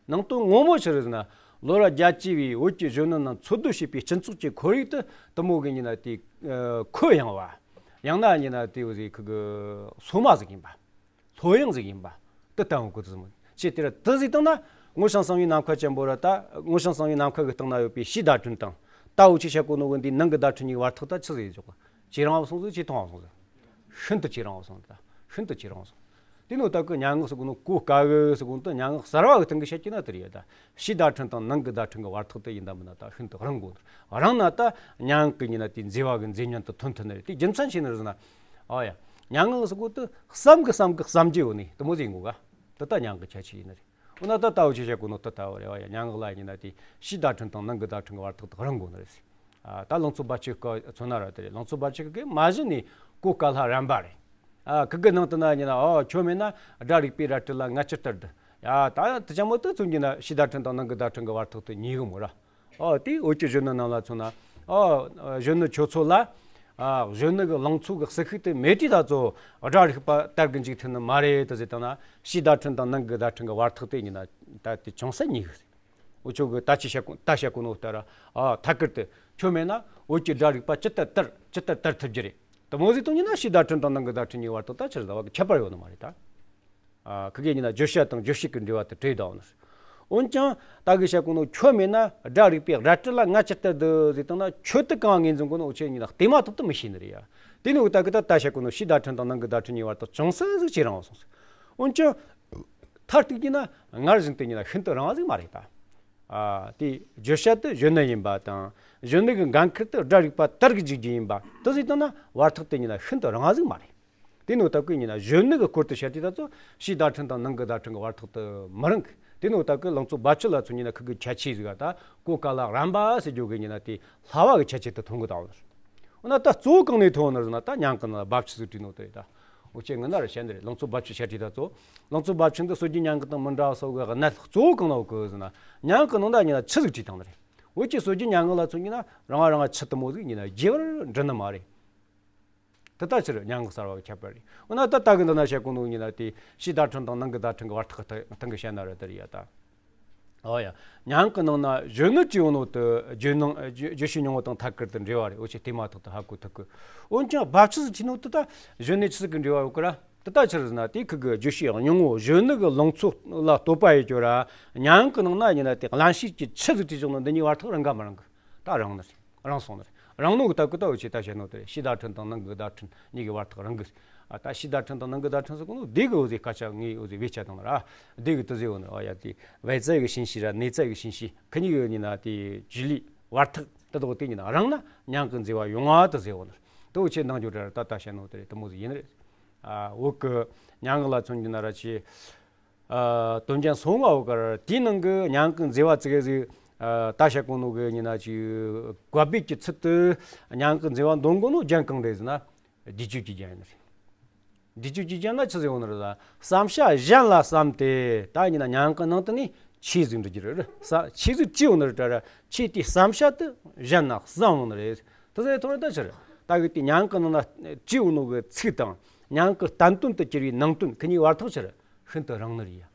ནང་དོན་ངོ་མ་ཆི་རེད་ཟེར་ན། ལོ་རབས་བརྒྱད་ཅུ་བའི་བོད་ཀྱི་གཞོན་ནུ་རྣམས་འཚོ་སྡོད་བྱེད་པའི་སྤྱི་ཚོགས་ཀྱི་ཁོར་ཡུག་དེ་དེ་མོ་གི་ཡིན་ན་དེ། ཨ། ཁོད་ཡངས་པ། ཡང་ན་ཡིན་ན་དེ་འོ་ཟིག་ཁི་གི་སོ་མ་ཟིག་ཡིན་པ། ལྷོད་ཡངས་ཟིག་ཡིན་པ། དེ་ལྟ་བུ་གོ་དུ་ཟིན་མོ། ཅེས་དེ་ར་དེ་ཟིག་བཏང་ན་སྔོ་ཞིང་བསངས་པའི་ནམ་མཁའ་ཅན་པོ་ར། ད་སྔོ་ཞིང་བསངས་པའི་ནམ་མཁའ་གི་སྟེང་ན་ཡོད་པའི་ཕྱིའི་བརྡ་འཕྲིན་དང་། ད་འུ་ཆོས་བཤད་གོ་ནོ་གི་འདིའི་ནང་གི་བརྡ་འཕྲིན་གཉིས་བར་ཐག་ད་ཆི་ཟིག་ཡོད་ཆོག་གི། ཇེ་རིང་བ་སོང་ཟིག་ཇེ་ཐུང་བ་སོང་ཟིག་ཤིན་ཏུ་ཇེ་རིང་བ་སོང་ད། ཤིན་ཏུ་ཇེ་རིང་བ་སོང་། དེ་ནོ་ད་གི་སྙན་ངག་ཟེར་གོ་ནོ་གོ་དཀའ་གི་ཟེར་གོ་ནོ་ད་སྙན་ངག་གསར་བ་གི་སྟེང་གི་བཤད་རྒྱུ་ན་དེ་རེད་ཡ། ད་ཕྱིའི་བརྡ་འཕྲིན་དང་ནང་གི་བརྡ་འཕྲིན་གི་བར་ཐག་དེ་ཡིན་ད་མིན་ན་ད་ཤིན་ཏུ་རིང་གོ་ནོ། རིང་ན་ད་སྙན་ངག་གི་ཡིན་ན་དེའི་མཛེས་པ་གི་མཛེས་ཉམས་དེ་ཐོན་ཐུབ་ནི་རེད། དེའི་རྒྱུ་མཚན་ཆི་ནི་རེད་ཟེར་ན། ཨོ་ཡ། སྙན་ངག་ཟེར་གོ་དུ་བསམ་གི་བསམ་གི་བསམ་རྒྱུ་ཡོད་ནི་དེ་མོ་ཟིག་ཡིན་གོ་ག། དེ་ད་སྙན་ངག་གི་ཁྱད་ཆོས་ཡིན་ནི་རེད། འོ་ན་ད་ལྟ་འུ་ཆོས་བཤད་གོ་ནོ་དེ་ལྟ་བུ་རེད་བ་ཡ། སྙན་ངག་ལ་ཡིན་ན་དེ་ཕྱིའི་བརྡ་འཕྲིན་དང་ནང་གི་བརྡ་འཕྲིན་གི་བར་ཐག་དེ་རིང་གོ་ནི་རེད། ཨ། ད་ལང་ཚོ་རྦབ་ཆུ་གི་མཚོན་ན་ར་དེ་རེད། ལང་ཚོ་རྦབ་ཆུ་གི་མ་གཞི་ནས་གོ་དཀའ་སླ་རན་པ་རེད། ཨ། ཁི་གི་ནང་དུ་ན་ཡིན་ན། ཨོ། ཁྱོད་མེད་ན་སྒྲ་རིག་པའི་རལ་གྲི་ལ་ང་ཅི་ལྟར་འདི། ཡ། ད་དེ་ཅང་མོ་དེ་མཚོན་རྒྱུ་ན་ཕྱིའི་བརྡ་འཕྲིན་དང་ནང་གི་བརྡ་འཕྲིན་གི་བར་ཐག་དེ་ཉེ་གི་མོ་ར། ཨོ། དེ་བོད་ཀྱི་གཞོན་ནུ་རྣམས་ལ་མཚོན་ན། ཨོ། གཞོན་ནུ་ཁྱོད་ཚོ་ལ། ཨ། གཞོན་ནུ་གི་ལང་ཚོ་གི་ཟིལ་ཤུགས་དེ་མེད་དུས་ད་ཚོ་སྒྲ་རིག་པ་དར་གི་འཇུག་ཐུབ་ནི་མ་རེད་དེ་ཟེར་བཏང་ན། ཕྱིའི་བརྡ་འཕྲིན་དང་ནང་གི་བརྡ་འཕྲིན་གི་བར་ཐག་དེ་ཡིན་ན་ད་དེ་ཅུང་ཟད་ཉེ་གི་རེད། འུ་ཆོ་གི་ད་ཅི་བཤད་གོ། ད་བཤད་གོ་ནོ་ལྟར། ཨ། ཐད་ཀར་དུ་ཁྱོད་མེད་ན་བོད་ཀྱི་སྒྲ་རིག་པ་ཇི་ལྟར་དར་ཇི་ལྟར་དར་ཐུབ་རྒྱུ་རེད། དེ་མོ་ཟིག་བཏང་ཡིན་ན་ཕྱིའི་བརྡ་འཕྲིན་དང་ནང་གི་བརྡ་འཕྲིན་གཉིས་བར་དུ་ད་ཆི་རེད་ཟེར་བ་གི་ཁྱད་པར་ཡོད་ནི་མ་རེད་ད། ཨ། ཁི་གེ་ཡིན་ན་བརྗོད་བྱ་དང་རྗོད་བྱེད་ཀྱི་འབྲེལ་བ་དེ་བྲལ་བཏང་ནི། འོན་ཀྱང་ད་གི་བཤད་གོ་ནོ་ཁྱོད་མེད་ན་སྒྲ་རིག་པའི་རལ་གྲི་ལ་ང་ཅི་ལྟར་འདི་ཟེར་བཏང་ན། ཁྱོད་དེ་གང་ངོས་འཛིན་གོ་ནོ་འུ་ཆོས་ཡིན་ན་བལྟས་མ་ཐག་ཏུ་མི་ཤེས་ནི་རེད་ཡ། དེ་ནི་འུ་ད་གི་ད་ད་བཤད་གོ་ནོ་ཕྱིའི་བརྡ་འཕྲིན་དང་ནང་གི་བརྡ་འཕྲིན་གཉིས་བར་དུ་ཅུང་ཟད་ཟིག་ཇེ་རིང་བ་སོང་ཟིག་འོན་ཀྱང་། མཐར་གཏུགས་ཀྱི་ན་སྔར་བཞིན་དུ་ཡིན་ན་ཤིན་ཏུ་རིང་བ་ཟིག་མ་རེད་ད། ཨ། དེ་བརྗོད་བྱ་དེ་གཞོན་ནུ་ཡིན་པ་དང་། གཞོན་ནུ་གི་འགན་ཁུར་དེ་སྒྲ་རིག་པ་དར་གི་འཇུག་རྒྱུ་ཡིན་པ་དེ་ཟིག་བཏང་ན་བར་ཐག་དེ་ཡིན་ན་ཤིན་ཏུ་རིང་བ་ཟིག་མ་རེད། དེ་ནོ་ད་གི་ཡིན་ན་གཞོན་ནུ་གི་སྐོར་དུ་བཤད་དུས་ད་ཚོ་ཕྱིའི་བརྡ་འཕྲིན་དང་ནང་གི་བརྡ་འཕྲིན་གི་བར་ཐག་དེ་མི་རིང་གི། དེ་ནོ་ད་གི་ལང་ཚོ་རྦབ་ཆུ་ལ་མཚོན་ཡིན་ན་ཁི་གི་ཁྱད་ཆོས་ཟིག་ག། ད་གོ་དཀའ་སླ་རན་པ་ཟེར་རྒྱུ་གི་ཡིན་ན་དེ་སླ་བ་གི་ཁྱད་ཆོས་དེ་མཐོང་གི་ད་འོ་ན། འོ་ན་ད་གཙོ་བོ་གང་ནས་མཐོང་ནི་ཟེར་ན། ད་སྙན་ངག་ནང་རྦབ་ཆུ་ཟིག་བྲིས་ནོ་དེ་རེད་ད། འུ་ཆོས་སྔ་ན་ར་བཤད་ནི་རེད། ལང་ཚོ་རྦབ་ཆུ་བཤད་དུས་ད་ཚོ། ལང་ཚོ་རྦབ་ཆུ་འདི་སྲོལ་རྒྱུན་སྙན་ངག་དང་མི་འདྲ་བ་སོགས་གི་གནད་གཙོ་བོ་གང་ན་ཡོད་གི་ཟེར་ན། སྙན་ངག་གི་ནང་ད་ཡིན་ན་ཆུ་ཟིག་བྲིས་བཏང་ནི་རེད། བོད་ཀྱི་སྲོལ་རྒྱུན་སྙན་ངག་ལ་མཚོན་གྱི་ན་རང་རང་ཆུ་དུ་མོ་ཟིག་ཡིན་ན་རྒྱས་པར་འབྲི་ནི་མ་རེད། དེ་ལྟ་ཕྱིར་སྙན་ངག་གསར་བ་གི་ཁྱད་པར་རེད། འོ་ན་ད་ལྟ་གི་འདི་ན་བཤད་གོ་ནོ་ཡིན་ན་དེ་ཕྱིའི་བརྡ་འཕྲིན་དང་ནང་གི་བརྡ་འཕྲིན་གི་བར་ཐག་སྟེང་གི་བཤད་ན་ར་དེ་རེད་ཡ་ད། ཨོ་ཡ། སྙན་ངག་གི་ནང་ན་གཞོན་ནུ་བྲིས་ཡོད་ནོ་དེ་བརྗོད་ནང་བརྗོད་བརྗོད་བྱའི་སྙིང་བོ་དང་ཐད་ཀར་དུ་འབྲེལ་བ་རེད། འོ་ཆེ་དེ་མ་ཐག་ཏུ་ཧ་གོ་ཐུབ་གི། འོན་ཀྱང་བབ་ཆུ་ཟིག་བྲིས་ནོ་དེ་ད་གཞོན་ནུ་ཆི་ཟིག་གི་འབྲེལ་བ་ཡོད་གི་ར། དེ་ལྟ་ཕྱིར་ཟེར་ན་དེ་ཁུ་གི་བརྗོད་བྱའི་སྙིང་བོ་གཞོན་ནུ་གི་ལང་ཚོ་ལ་བསྟོད་པ་ཡོད་རྒྱུ་ར། སྙན་ངག་གི་ནང་ན་ཡིན་ན་དེ་གླེང་བྱེད་ཀྱི་ཆུ་ཟིག་བྲིས་བཞག་ནོ་འདི་གཉིས་བར་ཐག་རིང་ག་མི་རིང་གི། ད་རིང་ནི་རེད། རིང་སོང་ནི་རེད། རིང་ནོ་གི་སྟབས་ཀྱིས་ད་འུ་ཆོས་ད་བཤད་ནོ་དེ་རེད། ཕྱིའི་བརྡ་འཕྲིན་དང་ནང་གི་བརྡ་འཕྲིན་གཉིས་ཀྱི་བར་ཐག་རིང་གི། ཨ་ད་ཕྱིའི་བརྡ་འཕྲིན་དང་ནང་གི་བརྡ་འཕྲིན་ཟེར་གོ་ནོ་དེ་གི་འུ་ཟོས་སྐད་ཆ་ངས་འུ་ཟོས་བེད་སྤྱད་བཏང་ནི་ར། དེ་གི་དེ་ཟེར་གོ་ནི་ར། ཨ་ཡ་དེ་外在的信息ར་内在的信息ཁི་གཉིས་ཀྱི་ཡིན་ན་དེ་距离བར་ཐག་དེ་དག་དེ་ཡིན་ན་རིང་ན་སྙན་ངག་གི་མཛེས་པ་ཡོང་ང་དེ་ཟེར་གོ་ནི་ར། དེ་འུ་ཆོས་འདང་རྒྱུ་ར། ད་ལྟ་བཤད་ནོ་དེ་རེད། དེ་མོ་ཟིག་ཡིན་ནི་རེད། ཨ་བོད་ཀྱི་སྙན་ངག་ལ་མཚོན་རྒྱུ་ན་ར་ཆེ། ཨ་དོན་ཅན་སོ་ལྔ་བོ་གར་དེའི་ནང་གི་སྙན་ངག་གི་མཛེས་པ་ཙི་གེ་ཟིག་ཨ་ད་བཤད་གོ་ནོ་གི་ཡིན་ན་ཅིག་བཀའ་བརྒྱུད་ཀྱི་ཚུལ་དུ་སྙན་ངག་གི་མཛེས་པ་འདོན་གོ་ནོ་རྒྱན་གང་རེད་ཟེར་ན། བསྡུས་བརྗོད་ཀྱི་རྒྱན་ཡིན་ནི་རེད། བསྡུས་བརྗོད་ཀྱི་རྒྱན་ལ་ཆི་ཟེར་གོ་ནི་རེད་ཟེར་ན། བསམ་བྱ་གཞན་ལ་བསམ་སྟེ། ད་ཡིན་ན་སྙན་ངག་གི་ནང་དུ་ནི་ཆོས་ཟིག་འབྲི་རྒྱུ་རེད། ས་ཆོས་ཟིག་བྲིས་ཡོང་ནི་རེད་དྲ་ར། ཆོས་དེའི་བསམ་བྱ་དེ་གཞན་ན་བསམ་ཡོང་ནི་རེད། དེ་ཟེར་ཐོག་ད་ཕྱིར་ད་གི་དེ་སྙན་ངག་གི་ནང་ན་བྲིས་ཡོང་ནོ་གི་ཚིག་དང་སྙན་ངག་གི་བསྟན་དོན་དུ་གྱུར་བའི་ནང་དོན་ཁི་གཉིས་བར་ཐག་ཕྱིར་ཤིན་ཏུ་རིང་ནི་རེད་ཡ།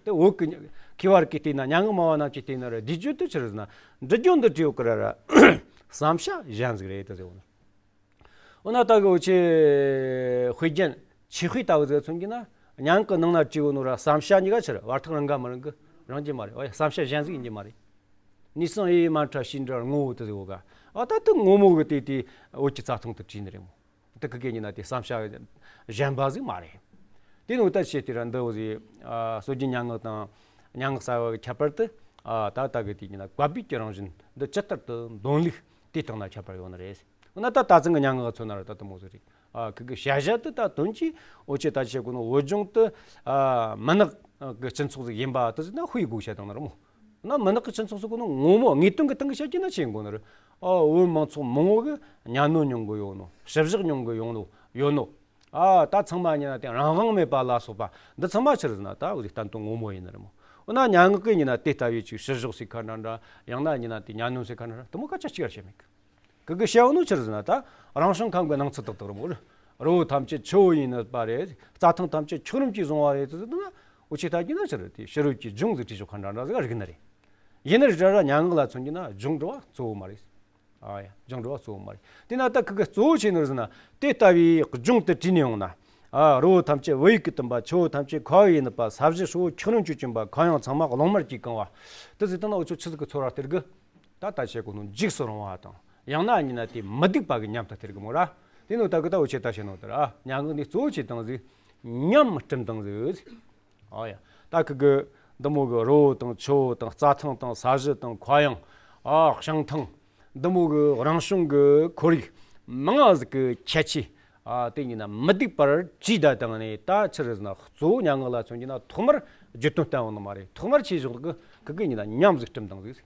དེ་བོད་ཀྱི་མཁས་པ་རིགས་ཀྱིས་བལྟས་ན། སྙན་ངག་སྨྲ་བ་རྣམས་ཀྱིས་བལྟས་ན་ར། བསྡུས་བརྗོད་དེ་ཆི་རེད་ཟེར་ན་འབྲི་རྒྱུ་འདི་བྲིས་ཡོད་ཀི་ར་ར། བསམ་བྱ་གཞན་ཟིག་རེད་དེ་ཟེར་བ་ནི། འོ་ན་ད་གི་འུ་ཆོས་དཔེ་རྒྱན་ཆོས་དཔེ་ལྟ་བུ་ཟིག་མཚོན་གྱི་ན། སྙན་ངག་གི་ནང་ན་བྲིས་ཡོད་ནོ་ར་བསམ་བྱ་གཉིས་ཀ་ཕྱིར་བར་ཐག་རིང་ག་མི་རིང་གི། རིང་རྒྱུ་མ་རེད། འོ་ཡ། བསམ་བྱ་གཞན་ཟིག་ཡིན་རྒྱུ་མ་རེད། ནུས་སེམས་ཡེ་ཡེ་མ་འཕྲད་ཕྱིས་འབྲི་བར་ངོ་བོ་དེ་ཟིག་ཡོད་ག། ཨ་ད་དེ་ངོ་མ་གི་དེ་དེ་འུ་ཆོས་རྩྭ་ཐང་དུ་བྲིས་ནི་རེད་མོ། དེ་ཁི་གེ་ཡིན་ན་དེ་བསམ་བྱ་གཞན་པ་ཟིག་མ་རེད། དེ་ནི་འུ་ད་བྱས་ཏེ་ར་འདི་འུ་ཟིག་ཨ་སྲོལ་རྒྱུན་སྙན་ངག་དང་སྙན་ངག་གསར་བ་གི་ཁྱད་པར་དེ། ཨ་ད་ད་གི་དེ་ཡིན་ན་བཀའ་བརྒྱུད་ཀྱི་རང་བཞིན་འདི་ཇི་ལྟར་དུ་འདོན་ལུགས་དེའི་སྟེང་ན་ཁྱད་པར་ཡོད་ནི་རེད། འོ་ན་ད་ད་ཐེངས་ཀྱི་སྙན་ངག་གི་མཚོན་ན་ར་ད་དེ་མོ་ཟིག་རེད། ཨ་ཁི་གི་བྱ་བྱ་དེ་ད་དོན་གྱིས་འུ་ཆོས་ད་བྱེད་གོ་ནོ་བོད་ལྗོངས་དེ་ཨ་མུན་ནག་གི་སྤྱི་ཚོགས་ཟིག་ཡིན་པ་དེ་ཟིག་ན་དཔེ་བོ་བཤད་བཏང་ནི་རེད་མོ། ན་མུན་ནག་གི་སྤྱི་ཚོགས་སུ་གོ་ནོ་ངོ་མ་དངོས་དོན་གྱི་སྟེང་གི་བཤད་རྒྱུ་ན་ཆི་ཡིན་གོ་ནི་རེད། ཨ་བོད་མང་ཚོགས་མང་བོ་གི་གཉའ་གནོན་མྱོང་གི་ཡོད་ནོ། ཞི་བཞག་མྱོང་གི་ཡོད་ནོ་ཡོད་ནོ། ཨ་ད་ཚང་མ་ཡིན་ན་དེ་རང་དབང་མེད་པ་ལ་སོགས་པ་འདི་ཚང་མ་ཆི་རེད་ཟེར་ན་ད་འུ་ཟིག་བསྟན་དོན་ངོ་མ་ཡིན་ནི་རེད་མོ། འོ་ན་སྙན་ངག་གི་ཡིན་ན་དེ་ལྟ་བུའི་ཅིག་ཞི་བཞག་ཟེར་ཁ་འདྲ་འདྲ། ཡང་ན་ཡིན་ན་དེ་གཉའ་གནོན་ཟེར་ཁ་འདྲ་འདྲ་དེ་མོ་སྐད་ཆ་གཅིག་ཡང་བཤད་མེད་གི། གི་གི་བཤད་ཡོད་ནོ་ཆི་རེད་ཟེར་ན་ད་རང་བྱུང་ཁམས་ཀྱི་སྣང་ཚུལ་དག་དག་རེད་མོ། རི་བོ་ཐམས་ཅད་ཆུ་བོ་ཡིས་ནུབ་པ་རེད། རྩྭ་ཐང་ཐམས་ཅད་འཁྱགས་རོམ་གྱིས་བཟུང་བ་རེད་ཟེར་ན། འུ་ཆོས་ལྟ་རྒྱུ་ན་ཆི་རེད། དེ་ཕྱི་རོལ་གྱི་ལྗོངས་ཟིག་བྲིས་ཆོག་ཁ་འདྲ་འདྲ་ཟིག་རིག་ནི་རེད། ཡིན་ནི་རེད་དྲ་ར་སྙན་ངག་ལ་མཚོན་རྒྱུ་ན་ལྗོངས་འགྲོ་བ་གཙོ་བོ་མ་རེད། ཨ་ཡ། ལྗོངས་འགྲོ་བ་གཙོ་བོ་མ་རེད། དེ་ན་ད་ཁི་གི་གཙོ་བོ་ཆི་ནི་རེད་ཟེར་ན། དེ་ལྟ་བུའི་ལྗོངས་དེ་བྲིས་ནས་ཡོང་ན། ཨ་རི་བོ་ཐམས་ཅད་བལ་ཡུལ་གྱིས་བཏུམས་པ། ཆུ་བོ་ཐམས་ཅད་ཁ་བ་ཡིས་ནུབ་པ། ས་གཞི་ཧྲིལ་བོ་འཁྱགས་རོམ་གྱིས་བྱོན་པ། གངས་ཡང་ཚང་མ་རླུང་དམར་གྱིས་གང་བ། དེ་ཟིག་བཏང་ན་འུ་ཆོས་ཆི་ཟིག་གི་ཚོར་བ་སྟེར་གི། ད་ལྟ་བཤད་གོ་ནོ་འཇིགས་སུ་རུང་བ་དང་། ཡང་ན་ཡིན་ན་དེ་མི་སྡུག་པ་གི་ཉམས་དེ་སྟེར་གི་མོ་ར། དེ་ནོ་ད་གི་ད་འུ་ཆོས་ད་བཤད་ནོ་དེ་ར། སྙན་ངག་འདི་གཙོ་བོ་ཆི་བཏང་ཟིག་ཉམས་སྤྲིན་བཏང་ཟིག་ཨ་ཡ། ད་ཁི་གི་འདི་མོ་གི་རི་བོ་དང་ཆུ་བོ་དང་རྩྭ་ཐང་དང་ས་གཞི་དང་མཁའ་དབྱིངས། ཨ་བྱང་ཐང་། འདི་མོ་གི་རང་བྱུང་གི་ཁོར་ཡུག་མང་ང་ཟིག་གི་ཁྱད་ཆོས། ཨ་དེ་ཡིན་ན་མི་སྡུག་པར་བྲིས་ད་བཏང་ནས། ད་ཆི་རེད་ཟེར་ན་གཙོ་བོ་སྙན་ངག་ལ་མཚོན་རྒྱུ་ན་ཐོག་མར་བརྗོད་དོན་བསྟན་འོང་ནི་མ་རེད། ཐོག་མར་ཆི་བཞག་གི་ཁི་གི་ཡིན་ན་ཉམས་ཟིག་སྤྲིན་བཏང་ཟིག་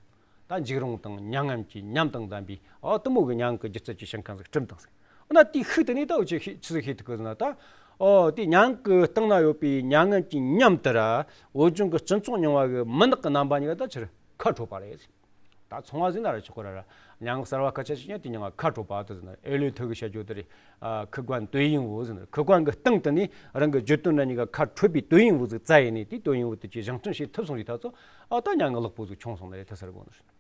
ད་འཇིགས་རུང་དང་མྱ་ངམ་གྱི་ཉམས་དང་ལྡན་པའི་ཨ་དེ་མོ་གི་སྙན་ངག་གི་སྒྱུ་རྩལ་གྱི་ཞིང་ཁམས་ཟིག་སྤྲིན་བཏང་ཟིག་འོ་ན་དེའི་ཤུགས་དེ་ནས་ད་འུ་ཆོས་ཤེས་ཆི་ཟིག་ཤེས་ཐུབ་གི་ཟེར་ན། ད་ཨོ་དེ་སྙན་ངག་གི་སྟེང་ན་ཡོད་པའི་མྱ་ངམ་གྱི་ཉམས་དེ་ར་བོད་ལྗོངས་ཀྱི་སྤྱི་ཚོགས་རྙིང་བ་གི་མུན་ནག་གི་རྣམ་པ་གཉིས་ཀ་ད་ཆི་རེད། ཁ་འཕྲོད་པ་རེད། ད་མཚུངས་པ་ཟེར་ན་ར་ཆོག་གི་ར་ར། སྙན་ངག་གསར་བ་སྐད་ཆ་བཤད་ན་དེ་མྱིང་ང་ཁ་འཕྲོད་པ་དེ་ཟེར་ན། ཨེ་ལོས་ཐུ་གི་བཤད་རྒྱུ་དེ་རེད། ཨ་客观对应物ཟེར་ན། ཁི་ཀོན་གི་སྟེང་དུ་ནས་རང་གི་བརྗོད་དོན་འདྲ་གཉིས་ཀ་ཁ་འཕྲོད་པའི་对应物ཟིག་བཙལ་ཡས་ནས། དེའི་对应物དེ་གི་བཞེངས་སྐྲུན་བྱེད་ཐུབ་སོང་རེད། ད་ཚོ་ཨ་ད་སྙན་ངག་ལེགས་པོ་ཟིག་བྱུང་སོང་ནི་རེད། དེ་ཟེར་གོ་ནི་རེད།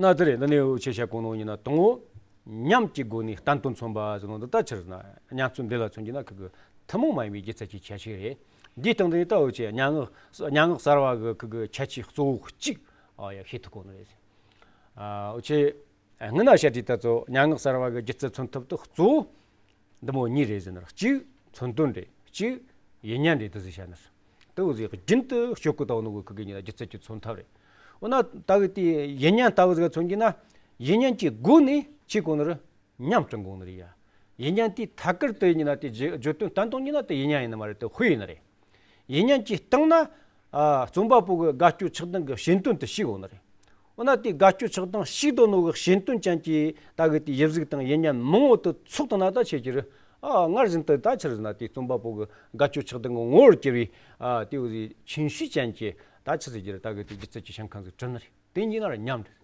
ན་དེ་རེད། འདི་ནས་འུ་ཆོས་བཤད་གོ་ནོ་ཡིན་ན་དང་པོ། ཉམས་ཀྱི་སྒོ་ནས་བསྟན་དོན་མཚོན་པ་ཟེར་ནོ་འདི་ད་ཆི་རེད་ཟེར་ན། སྙན་རྩོམ་འདི་ལ་མཚོན་རྒྱུ་ན་ཁི་གི་ཐུན་མོང་མ་ཡིན་པའི་སྒྱུ་རྩལ་གྱི་ཁྱད་ཆོས་རེད། འདིའི་སྟེང་དུ་ནས་ད་འུ་ཆོས་སྙན་ངག་སྙན་ངག་གསར་བ་གི་ཁི་གི་ཁྱད་ཆོས་གཙོ་བོ་གཅིག་ཨ་ཡ་ཤེས་ཐུབ་གོ་ནི་རེད། ཨ་འུ་ཆོས་སྔོན་ན་བཤད་དུས་ད་ཚོ་སྙན་ངག་གསར་བ་གི་སྒྱུ་རྩལ་མཚོན་ཐབས་དེ་གཙོ་བོ་འདི་མོ་གཉིས་རེད་ཟེར་ན། གཅིག་མཚོན་དོན་རེད། གཅིག་ཡིག་རྙིང་རེད། དེ་ཟིག་བཤད་ན་དེ་འུ་ཟིག་རྒྱུན་དུ་སྤྱོད་གོ་ད་ནོ་གི་ཁི་གི་ཡིན་ན་སྒྱུ་རྩལ་གྱི་མཚོན་ཐབས་རེད། འོ་ན་ད་གི་དེ་ཡིག་རྙིང་ལྟ་བུ་ཟིག་མཚོན་གྱི་ན། ཡིག་རྙིང་གི་སྒོ་ནས་ཆི་གོ་ནི་རེད། ཉམས་སྤྲིན་གོ་ནི་རེད་ཡ། ཡིག་རྙིང་དེ་ཐད་ཀར་དུ་ཡིན་ན་དེ་བརྗོད་བརྗོད་དོན་བསྟན་དོན་ཡིན་ན་དེ་ཡིག་རྙིང་ཡིན་ནི་མ་རེད། དེ་དཔེ་ཡིན་ནི་རེད། ཡིག་རྙིང་གི་སྟེང་ན་ཨ་རྩོམ་པ་པོ་གི་དགའ་སྐྱོ་ཆགས་སྡང་གི་ཞེན་དོན་དེ་ཤེས་གོ་ནི་རེད། འོ་ན་དེ་དགའ་སྐྱོ་ཆགས་སྡང་ཞིག་དོ་ནོ་གི་ཞེན་དོན་ཅན་གྱི་ད་གི་དེ་ཡིག་གཟུགས་དང་ཡིག་རྙིང་མང་བོ་དེ་ཚོགས་བཏང་ན་ད་ཆི་ཟེར་རྒྱུ་རེད། ཨ་སྔར་བཞིན་དུ་ད་ཆི་རེད་ཟེར་ན་དེ་རྩོམ་པ་པོ་གི་དགའ་སྐྱོ་ཆགས་སྡང་གི་ངོ་བོར་གྱུར་བའི་ཨ་དེ་འུ་ཟིག་ཆུང་ཤོས་ཅན་གྱི་ད་ཆི་ཟེར་རྒྱུ་རེད། ད་གི་དེ་སྒྱུ་རྩལ་གྱི་ཞིང་ཁམས་ཟིག་བསྐྲུན་ནི་རེད། དེ་གཉིས་ན་ར་ཉམས་རེད།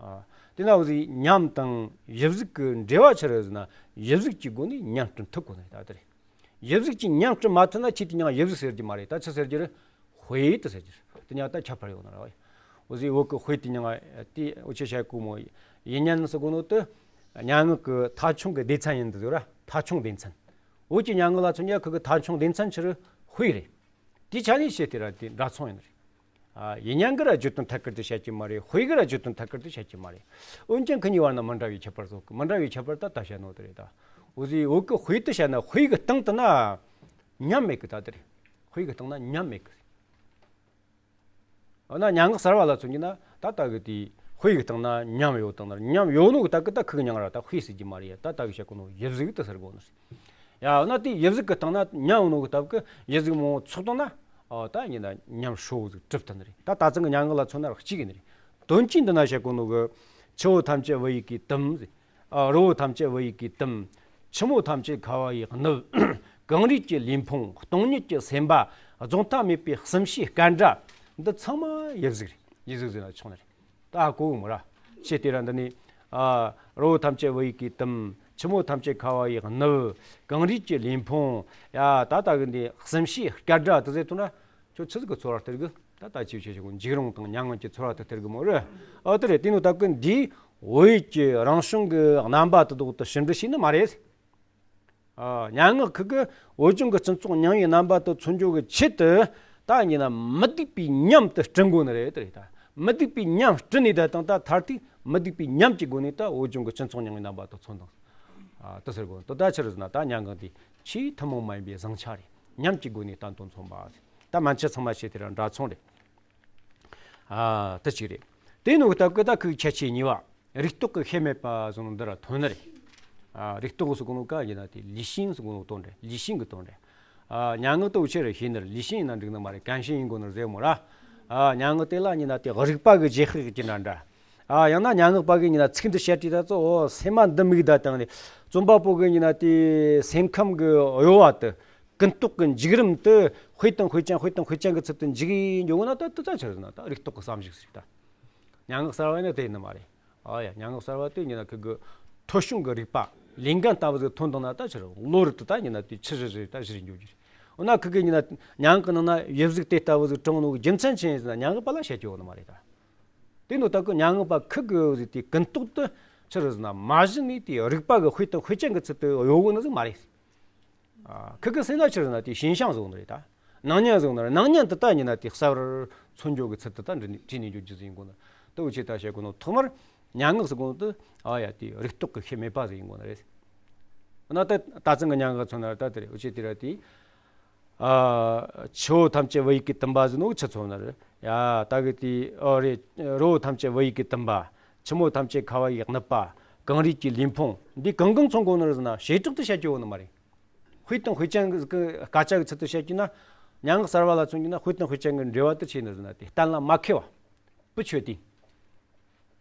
ཨ། དེ་ན་འུ་ཟིག་ཉམས་དང་ཡིབ་གཟུགས་ཀྱི་འབྲེལ་བ་ཆི་རེད་ཟེར་ན། ཡིབ་གཟུགས་ཀྱི་སྒོ་ནས་ཉམས་སྐྲུན་ཐུབ་དགོས་ནི་ད་དེ་རེད། ཡིབ་གཟུགས་ཀྱིས་ཉམས་སྐྲུན་མ་ཐུབ་ན་ཁྱེད་དེ་མྱིང་ཡིབ་གཟུགས་ཟེར་རྒྱུ་མ་རེད། ད་ཆི་ཟེར་རྒྱུ་རེད། དཔེ་དེ་ཟེར་རྒྱུ་རེད། དེ་མྱིང་ད་ཁྱད་པར་ཡོད་ནི་རེད། འུ་ཟིག་བོད་ཀྱི་དཔེ་དེ་མྱིང་དེ་འུ་ཆོས་བཤད་གོ་མོ། ཡིད་བརྙན་ཟེར་གོ་ནོ་དེ་སྙན་ངག་གི་ཐ་ཆུང་གི་སྡེ་ཚན་ཡིན་འདུག་ར། ཐ་ཆུང་སྡེ་ཚན། བོད་ཀྱི་སྙན་ངག་ལ་མཚོན་ན་ཁོ་གི་ཐ་ཆུང་སྡེ་ཚན་ཆི་རེད། དཔེ་རེད། དེའི་ཆ་ནས་བཤད་དེ་ར་དེ་འདྲ་མཚུངས་ཡིན་ནི་རེད། ཨ། ཡིད་བརྙན་གི་ར་བརྗོད་དོན་ཐད་ཀར་དུ་བཤད་ཀྱི་མ་རེད། དཔེ་གི་ར་བརྗོད་དོན་ཐད་ཀར་དུ་བཤད་ཀྱི་མ་རེད། འོན་ཀྱང་ཁོ་གཉིས་བར་ན་མི་འདྲ་བའི་ཁྱད་པར་བཟོ་གི། མི་འདྲ་བའི་ཁྱད་པར་ད་ད་བཤད་ནོ་དེ་རེད་ད། འུ་ཟིག་བོད་གི་དཔེ་དེ་བཤད་ན་དཔེ་གི་སྟེང་དུ་ན་ཉམས་མེད་གི་ད་དེ་རེད། དཔེ་གི་སྟེང་ན་ཉམས་མེད་གི། འོ་ན་སྙན་ངག་གསར་བ་ལ་མཚོན་གྱི་ན་ད་ལྟ་གི་དེ་དཔེ་གི་སྟེང་ན་ཉམས་ཡོད་དང་ན། ཉམས་ཡོད་ནོ་གི་ད་གི་ད་ཁུ་གི་མྱིང་ར་ད་དཔེ་ཟེར་གྱི་མ་རེད། ད་ལྟ་གི་བཤད་གོ་ནོ་ཡིབ་གཟུགས་དེ་ཟེར་གོ་ནི་རེད། ཡ། འོ་ན་དེ་ཡིབ་གཟུགས་ཀྱི་སྟེང་ན་ཉམས་ཡོད་ནོ་གི་སྟབས་ཀྱིས་ཡིབ་གཟུགས་མང་པོ་ཚོགས་བཏང་ན། ཨོ། ད་ཡིན་ན་ཉམས་ཧྲོལ་བོ་ཟིག་གྲུབ་ཐུབ་ནི་རེད། ད་ད་ཙང་གི་སྙན་ངག་ལ་མཚོན་ན་ར་གཅིག་གི་ནི་རེད། དོན་གྱིས་འདི་ན་བཤད་གོ་ནོ་གི། ཆུ་བོ་ཐམས་ཅད་བུ་ཡུག་གིས་བཏུམས། ཨ། རི་བོ་ཐམས་ཅད་བུ་ཡུག་གིས་བཏུམས། ཆུ་མོ་ཐམས་ཅད་ཁ་བ་ཡིས་བསྣུབས། གངས་རིས་ཀྱི་ལུས་ཕུང་སྟོང་ཉིད་ཀྱི་སེམས་དཔའ། རྫོགས་མཐའ་མེད་པའི་གསུམ་བྱས་སྐད་སྒྲ། འདི་ཚང་མ་ཡིབ་གཟུགས་རེད། ཡིབ་གཟུགས་ཟེར་ན་ཆོག་ནི་རེད། ད་གོ་གི་མོ་ར། ཆེ་དེ་ར་འདི་ནི། ཨ། རི་བོ་ཐམས་ཅད་བུ་ཡུག་གིས་བཏུམས། ཆུ་མོ་ཐམས་ཅད་ཁ་བ་ཡིས་བསྣུབས། གངས་རིས་ཀྱི་ལུས་ཕུང་། ཡ། ད་ལྟ་གི་འདི་གསུམ་བྱས་སྐད་སྒྲ་དེ་ཟེར་ཐུབ་ན། ཁྱོད་ཆི་ཟིག་གི་ཚོར་བ་སྟེར་གི། ད་ལྟ་ཅིའི་ཕྱིར་ཞིག་འཇིགས་རུང་དང་མྱ་ངན་གྱི་ཚོར་བ་དེ་སྟེར་གི་མོ་རེད། ཨོ་དེ་རེད། དེ་ནི་ད་གི་འདིས་བོད་ཡིག་གི་རང་བྱུང་གི་རྣམ་པ་དེ་དག་ཏུ་ཞིབ་འབྲི་བྱས་ནི་མ་རེད། ཨ། སྙན་ངག་ཁུ་གི་བོད་ལྗོངས་ཀྱི་སྤྱི་ཚོགས་རྙིང་བའི་རྣམ་པ་དེ་མཚོན་རྒྱུ་གི་ཆེད་དུ། ད་ཡིན་ན་མི་སྡུག་པའི་ཉམས་དེ་བསྐྲུན་དགོས་ནི་རེད། དེ་རེད་ད། མི་སྡུག་པའི་ཉམས་བསྐྲུན་ནས་ད་དང་ད་མཐར་ཐུག་མི་སྡུག་པའི་ཉམས་ཀྱི་སྒོ་ནས་ད་བོད་ལྗོངས་ཀྱི་སྤྱི་ཚོགས་རྙིང་བའི་རྣམ་པ་དེ་མཚོན་དང་། ཨ། དེ་ཟེར་དགོས་དོ། ད་ཆི་རེད་ཟེར་ན་ད་སྙན་ངག་འདི་ཆེས་ཐུན་མོང་མ་ཡིན་པའི་བཟང་ཆ་རེད། ཉམས་ཀྱི་སྒོ་ནས་བསྟན་དོན་མཚོན་པ་རེད། ད་མན་ཆད་ཚང་མ་བཤད་དེ་ར་འདྲ་མཚུངས་རེད། ཨ། དེ་གཅིག་རེད། དེ་ནོ་སྟབས་ཀྱིས་ད་ཁུ་ཁྱད་ཆོས་གཉིས་པ། རིག་སྟོབས་ཀྱི་ཤེད་མེད་པ་ཟེར་ནོ་འདི་ར་ཐོན་ནི་རེད། ཨ། རིག་སྟོབས་ཟེར་གོ་ནོ་ག་ཡིན་ན་དེ་ལུས་ཤེས་ཟེར་གོ་ནོ་དོན་རེད། ལུས་ཤེས་ཀྱི་དོན་རེད། ཨ། སྙན་ངག་དེ་འུ་ཆོས་ར་ཤེས་ནི་རེད། ལུས་ཤེས་ཡིན་ན་འགྲིག་ནི་མ་རེད། གན་ཤེས་ཡིན་དགོས་ནི་རེད་ཟེར་མོ་ར། ཨ། སྙན་ངག་དེ་ལ་ཡིན་ན་དེ་རིག་པ་གི་རྗེས་ཤུལ་གྱི་འདྲ་འདྲ། ཨ། ཡང་ན་སྙན་ངག་པ་གིས་ཡིན་ན་ཚིག་འདི་བཤད་དུས་ད་ཚོ། ཨོ། སེམས་མ་འདི་མིག་ད་དང་ནི། རྩོམ་པ་པོ་གིས་ཡིན་ན་དེ་སེམས་ཁམས་ཀྱི་གཡོ་བ་དེ། ཀུན་རྟོག་གི་འཇིགས་རིམ་དེ་དཔེ་དང་དཔེ་ཅན། དཔེ་དང་དཔེ་ཅན་གྱི་ཚུལ་དུ་འཇིག་གི་འཇོག་ན་ད་དེ་ད་ཆི་རེད་ཟེར་ན་ད་རིག་སྟོབས་ཀྱི་བསམ་གཞིག་ཟེར་ད། སྙན་ངག་གསར་བ་ཡིན་ན་དེ་ཡིན་ནི་མ་རེད། ཨ་ཡ། སྙན་ངག་གསར་བ་དེ་ཡིན་ན་ཁུ་གི་ཐོ་གཞུང་གི་རིག་པ་ལས་འགན་ལྟ་བུ་ཟིག་ཐོན་བཏང་ན་ད་ཆི་རེད། བློ་རིག་དེ་ད་ཡིན་ན་དེ་ཆི་རེད་རེད་ད་གཞིར་འཇོག་རྒྱུ་རེད། འོ་ན་ཁུ་གི་ཡིན་ན་སྙན་ངག་གི་ནང་ན་ཡིབ་གཟུགས་དེ་ལྟ་བུ་ཟིག་དྲངས་ནོ་གི་རྒྱུ་མཚན་ཆི་ཡིན་ཟེར་ན་སྙན་ངག་པ་ལ་བཤད་རྒྱུ་ཡོད་ནི་མ་རེད་ད། དེ་ནོ་ད་ཁུ་སྙན་ངག་པ་ཁུ་གི་ཟིག་དེ་ཀུན་རྟོག་དེ་ཆི་རེད་ཟེར་ན་མ་གཞི་ནས་དེ་རིག་པ་གི་དཔེ་དང་དཔེ་ཅན་གྱི་ཚུལ་དུ་གཡོ་གོ་ནི་ཟིག་མ་རེད། ཨ། ཁུ་གི་ཟེར་ན་ཆི་རེད་ཟེར་ན་དེ་ཞིན་ཤང་ཟེར་གོ་ནི་རེད་ད། སྣང་བརྙན་ཟེར་གོ་ནི་རེད། སྣང་བརྙན་དེ་ད་ཡིན་ན་དེ་གསལ་བར་མཚོན་རྒྱུ་གི་ཚུལ་དུ་ད་འབྲི་ནི་འབྲི་ནས་འཇོག་རྒྱུ་ཟིག་ཡིན་གོ་ནི། དེ་འུ་ཆོས་ད་བཤད་གོ་ནོ་ཐོག་མར་སྙན་ངག་ཟེར་གོ་ནོ་དེ། ཨ་ཡ། དེ་རིག་སྟོབས་ཀྱི་ཤེད་མེད་པ་ཟིག་ཡིན་གོ་ནི་རེད། འོ་ན་ད་ད་ཙང་གི་སྙན་ངག་མཚོན་ན་ད་དེ་རེད། འུ་ཆོས་དེ་ར་དེ། ཨ། ཆུ་བོ་ཐམས་ཅད་བུ་ཡུག་གིས་བཏུམས་པ་ཟེར་ནོ་ཆི་མཚོན་ནི་རེད། ཡ། ད་གི་དེ། ཨོ་རེད། རི་བོ་ཐམས་ཅད་བུ་ཡུག་གིས་བཏུམས་པ། ཆུ་མོ་ཐམས་ཅད་ཁ་བ་ཡིས་བསྣུབས་པ། གངས་རིས་ཀྱི་ལུས་ཕུང་འདི་གང་གང་མཚོན་གོ་ནི་རེད་ཟེར་ན་བྱེ་བྲག་ཏུ་བཤད་རྒྱུ་ཡོད་ནི་མ་རེད། དཔེ་དང་དཔེ་ཅན་གྱི་སྐད་ཆ་གི་ཚུལ་དུ་བཤད་རྒྱུ་ན། སྙན་ངག་གསར་བ་ལ་མཚོན་རྒྱུ་ན་དཔེ་དང་དཔེ་ཅན་གྱི་འབྲེལ་བ་དེ་ཆི་ཡིན་ནི་རེད་ཟེར་ན་དེ་གཏན་ལ་མ་ཁེལ་བ། བུ་ཆོས་དོན།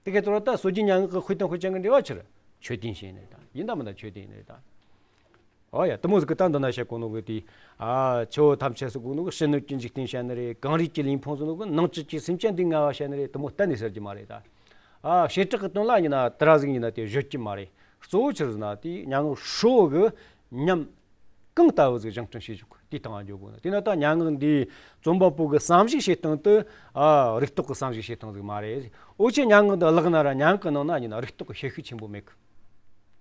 དེ་གའི་ཐོག་ལ་ད་སྲོལ་རྒྱུན་སྙན་ངག་གི་དཔེ་དང་དཔེ་ཅན་གྱི་འབྲེལ་བ་ཆི་རེད། ཆོས་དོན་ཞིག་ཡིན་ནི་རེད་ད། ཡིན་ད་མིན་ད་ཆོས་དོན་ཡིན་ནི་རེད་ད། ཨོ་ཡ། དེ་མོ་ཟིག་གི་ད་འདི་ན་བཤད་གོ་ནོ་གི་དེ། ཨ། ཆུ་བོ་ཐམས་ཅད་ཟེར་གོ་ནོ་གི་ཕྱི་སྣོད་ཀྱི་འཇིག་རྟེན་བཤད་ནི་རེད། གངས་རིས་ཀྱི་ལུས་ཕུང་ཟེར་ནོ་གི་ནང་བཅུད་ཀྱི་སེམས་ཅན་འདི་ལྔ་བ་བཤད་ནི་རེད། དེ་མོ་གཏན་ནས་ཟེར་རྒྱུ་མ་རེད་ད། ཨ། བྱེ་བྲག་གི་དོན་ལ་ཡིན་ན་དེ་ར་ཟིག་ཡིན་ན་དེ་བརྗོད་རྒྱུ་མ་རེད། གཙོ་བོ་ཆི་རེད་ཟེར་ན་དེ་སྙན་ངག་ཧྲིལ་བོ་གི་ཉམས་གང་ལྟ་བུ་ཟིག་སྦྱང་སྐྲུན་བྱེད་ཆོག་གི་དེའི་སྟེང་ང་འཇོག་དགོས་ནི། དེ་ན་ད་སྙན་ངག་འདི་རྩོམ་པ་པོ་གི་བསམ་གཞིག་བྱེད་སྟངས་དེ། ཨ། རིག་སྟོབས་ཀྱི་བསམ་གཞིག་བྱེད་སྟངས་ཟིག་མ་རེད། འུ་ཆོས་སྙན་ངག་འདི་བཀླགས་ན་ར་སྙན་ངག་གི་ནང་ན་ཡིན་ན་རིག་སྟོབས་ཀྱི་ཤེད་ཤུགས་ཆེན་པོ་མེད་གི།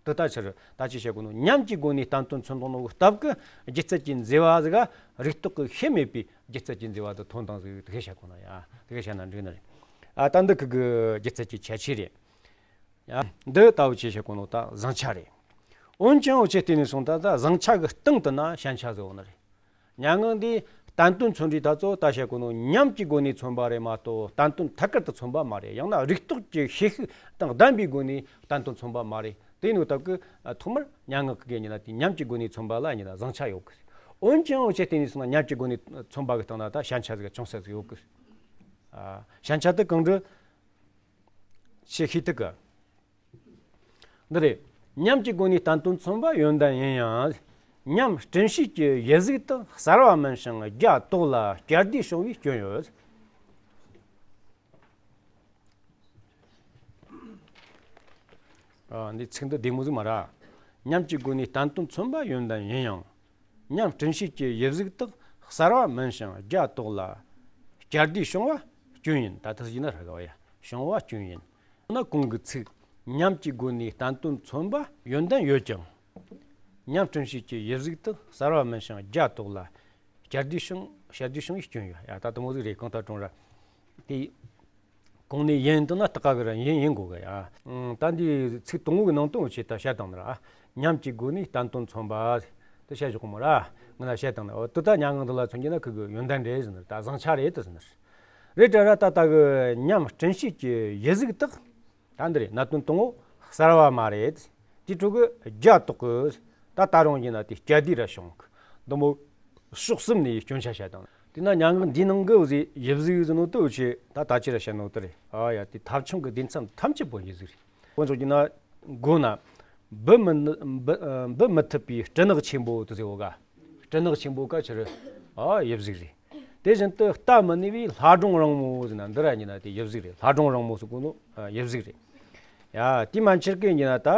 འདི་ལྟ་ཕྱིར་ད་ཅི་བཤད་གོ་ནོ་ཉམས་ཀྱི་སྒོ་ནས་བསྟན་དོན་མཚོན་གཏོང་ནོ་གི་སྟབས་ཀྱིས་སྒྱུ་རྩལ་གྱི་མཛེས་པ་ཟིག་ག་རིག་སྟོབས་ཀྱི་ཤེད་མེད་པའི་སྒྱུ་རྩལ་གྱི་མཛེས་པ་དེ་ཐོན་བཏང་ཟིག། དེ་ག་བཤད་གོ་ན་ཡ། དེ་ག་བཤད་ན་འགྲིག་ནི་རེད། ཨ། ད་འདི་ཁུ་གི་སྒྱུ་རྩལ་གྱི་ཁྱད་ཆོས་རེད། ཡ། འདི་ལྟ་བུ་ཅི་བཤད་གོ་ནོ་ད་བཟང་ཆ་རེད། འོན་ཀྱང་འུ་ཆོས་བལྟས་ནས་སོང་ད་ད་བཟང་ཆ་གི་སྟེང་དུ་ན་ཞན་ཆ་ཟིག་ཡོད་ནི་རེད། སྙན་ངག་འདི་བསྟན་དོན་མཚོན་རྒྱུ་ད་གཙོ་བོ་ད་བཤད་གོ་ནོ་ཉམས་ཀྱི་སྒོ་ནས་མཚོན་པ་རེད་མ་གཏོགས་བསྟན་དོན་ཐད་ཀར་དུ་མཚོན་པ་མ་རེད། ཡང་ན་རིག་སྟོབས་ཀྱི་ཤེད་ཤུགས་དང་ལྡན་པའི་སྒོ་ནས་བསྟན་དོན་མཚོན་པ་མ་རེད། དེ་ནོ་སྟབས་ཀྱིས་ཐོག་མར་སྙན་ངག་གི་ཉིན་ན་དེ་ཉམས་ཀྱི་སྒོ་ནས་མཚོན་པ་ལ་ཉིན་ན་བཟང་ཆ་ཡོད་གི། འོན་ཀྱང་འུ་ཆོས་བལྟས་ནས་སོང་ན་ཉམས་ཀྱི་སྒོ་ནས་མཚོན་པ་གི་སྟེང་ན་ད་ཞན་ཆ་ཟིག་ཅུང་ཟད་ཟིག་ཡོད་གི། ཨ། ཞན་ཆ་དེ་གང་རེད། ཆེས་ཤེས་ཐུབ་གི། འདི་རེད། ཉམས་ཀྱི་སྒོ་ནས་བསྟན་དོན་མཚོན་པ་ཡོན་ཏན་ཡིན་ཡང་། ཉམས་སྤྲིན་ཤུགས་ཀྱི་ཡི་གཟུགས་དང་། གསལ་བ་མིན་ཞིང་རྒྱ་དོག་ལ་སྐྱར་ཟློས་བྱུང་བའི་སྐྱོན་ཡོད། ཨ། འདི་ཚིག་འདི་བདེ་མོ་ཟིག་མ་རེད། ཉམས་ཀྱི་སྒོ་ནས་བསྟན་དོན་མཚོན་པ་ཡོན་ཏན་ཡིན་ཡང་། ཉམས་སྤྲིན་ཤེལ་གྱི་ཡིབ་གཟུགས་དག་གསལ་བ་མིན་ཞིང་རྒྱ་དོག་ལ། བསྐྱར་ཟློས་བྱུང་བ་སྐྱོན་ཡིན། ད་ལྟ་ཟིག་ན་ར་ག་བ་ཡ། བྱུང་བ་སྐྱོན་ཡིན། འོ་ན་གོང་གི་ཚིག་ཉམས་ཀྱི་སྒོ་ནས་བསྟན་དོན་མཚོན་པ་ཡོན་ཏན་ཡོད་ཀྱང་། ཉམས་སྤྲིན་ཤེལ་གྱི་ཡིབ་གཟུགས་དག་གསལ་བ་མིན་ཞིང་རྒྱ་དོག་ལ། བསྐྱར་ཟློས་བྱུང་བསྐྱར་ཟློས་བྱུང་བའི་སྐྱོན་ཡོད་ཡ། ད་དེ་མོ་ཟིག་རེད། གང་ལྟར་གྲོང་ར་དེ། གོང་ནས་ཡིན་དུ་ན་ལྟ་ག་གི་ར་ཡིན་ཡིན་དགོས་གི་ཡ། ཨང་། ད་འདི་ཚིག་དང་པོ་གི་ནང་དོན་ཆེ་ད་བཤད་དང་ནི་ར། ཉམས་ཀྱི་སྒོ་ནས་བསྟན་དོན་མཚོན་པ། དེ་བཤད་ཞོག་གི་མོ་ར། ང་ན་བཤད་དང་ནི། འོ་དེ་ད་མྱ་ངན་འདི་ལ་མཚོན་གྱི་ན་ཁུ་གི་ཡོན་ཏན་རེད་ཟེར་ནི་རེད། ད་བཟང་ཆ་རེད་དེ་ཟེར་ནི་རེད། རེད་དྲ་ར། ད་ལྟ་གི་ཉམས་སྤྲིན་ཤེལ་གྱི་ཡིབ་གཟུགས་དག་ད་འདི་རེད། གནད་དོན་དང་པོ་གསལ་བ་མ་རེད། དེ་ཕྲོ་གི་རྒྱ་དོག་གི། ད་ད་རུང་ཡིན་ན་དེ་བསྐྱར་ཟློས་ར་བྱུང་གི། འདི་མོ་ཕྱོགས་གསུམ་ནས་སྐྱོན་ཆ་བཤད་དང་། དེ་ན་མྱ་ངན་འདིའི་ནང་གི་འོ་ཟིག་ཡིབ་གཟུགས་ཟེར་ནོ་དེ་འོ་ཆེ་ད་ད་ཅི་ར་བཤད་ནོ་དེ་རེད། ཨ་ཡ། དེ་ཐབ་ཆང་གི་སྡེ་ཚན་ཐམས་ཅད་པོ་ཡིབ་གཟུགས་རེད། དཔེ་འཇོག་རྒྱུ་ན་མགོ་ན་འབུད་མི་འབུད་འབུད་མི་ཐུབ་པའི་སྤྲིན་ནག་ཆེན་པོ་དེ་ཟེར་བོ་ག་སྤྲིན་ནག་ཆེན་པོ་ག་ཆི་རེད། ཨ་ཡིབ་གཟུགས་རེད། དེ་བཞིན་དུ་རྟ་མི་གནས་པའི་ལྷ་སྒྲུང་རིང་མོ་ཟེར་ན་འདི་ར་ཡིན་ན་དེ་ཡིབ་གཟུགས་རེད། ལྷ་སྒྲུང་རིང་མོ་ཟེར་གོ་ནོ་ཡིབ་གཟུགས་རེད། ཡ། དེ་མན་ཆད་གི་ཡིན་ན་ད་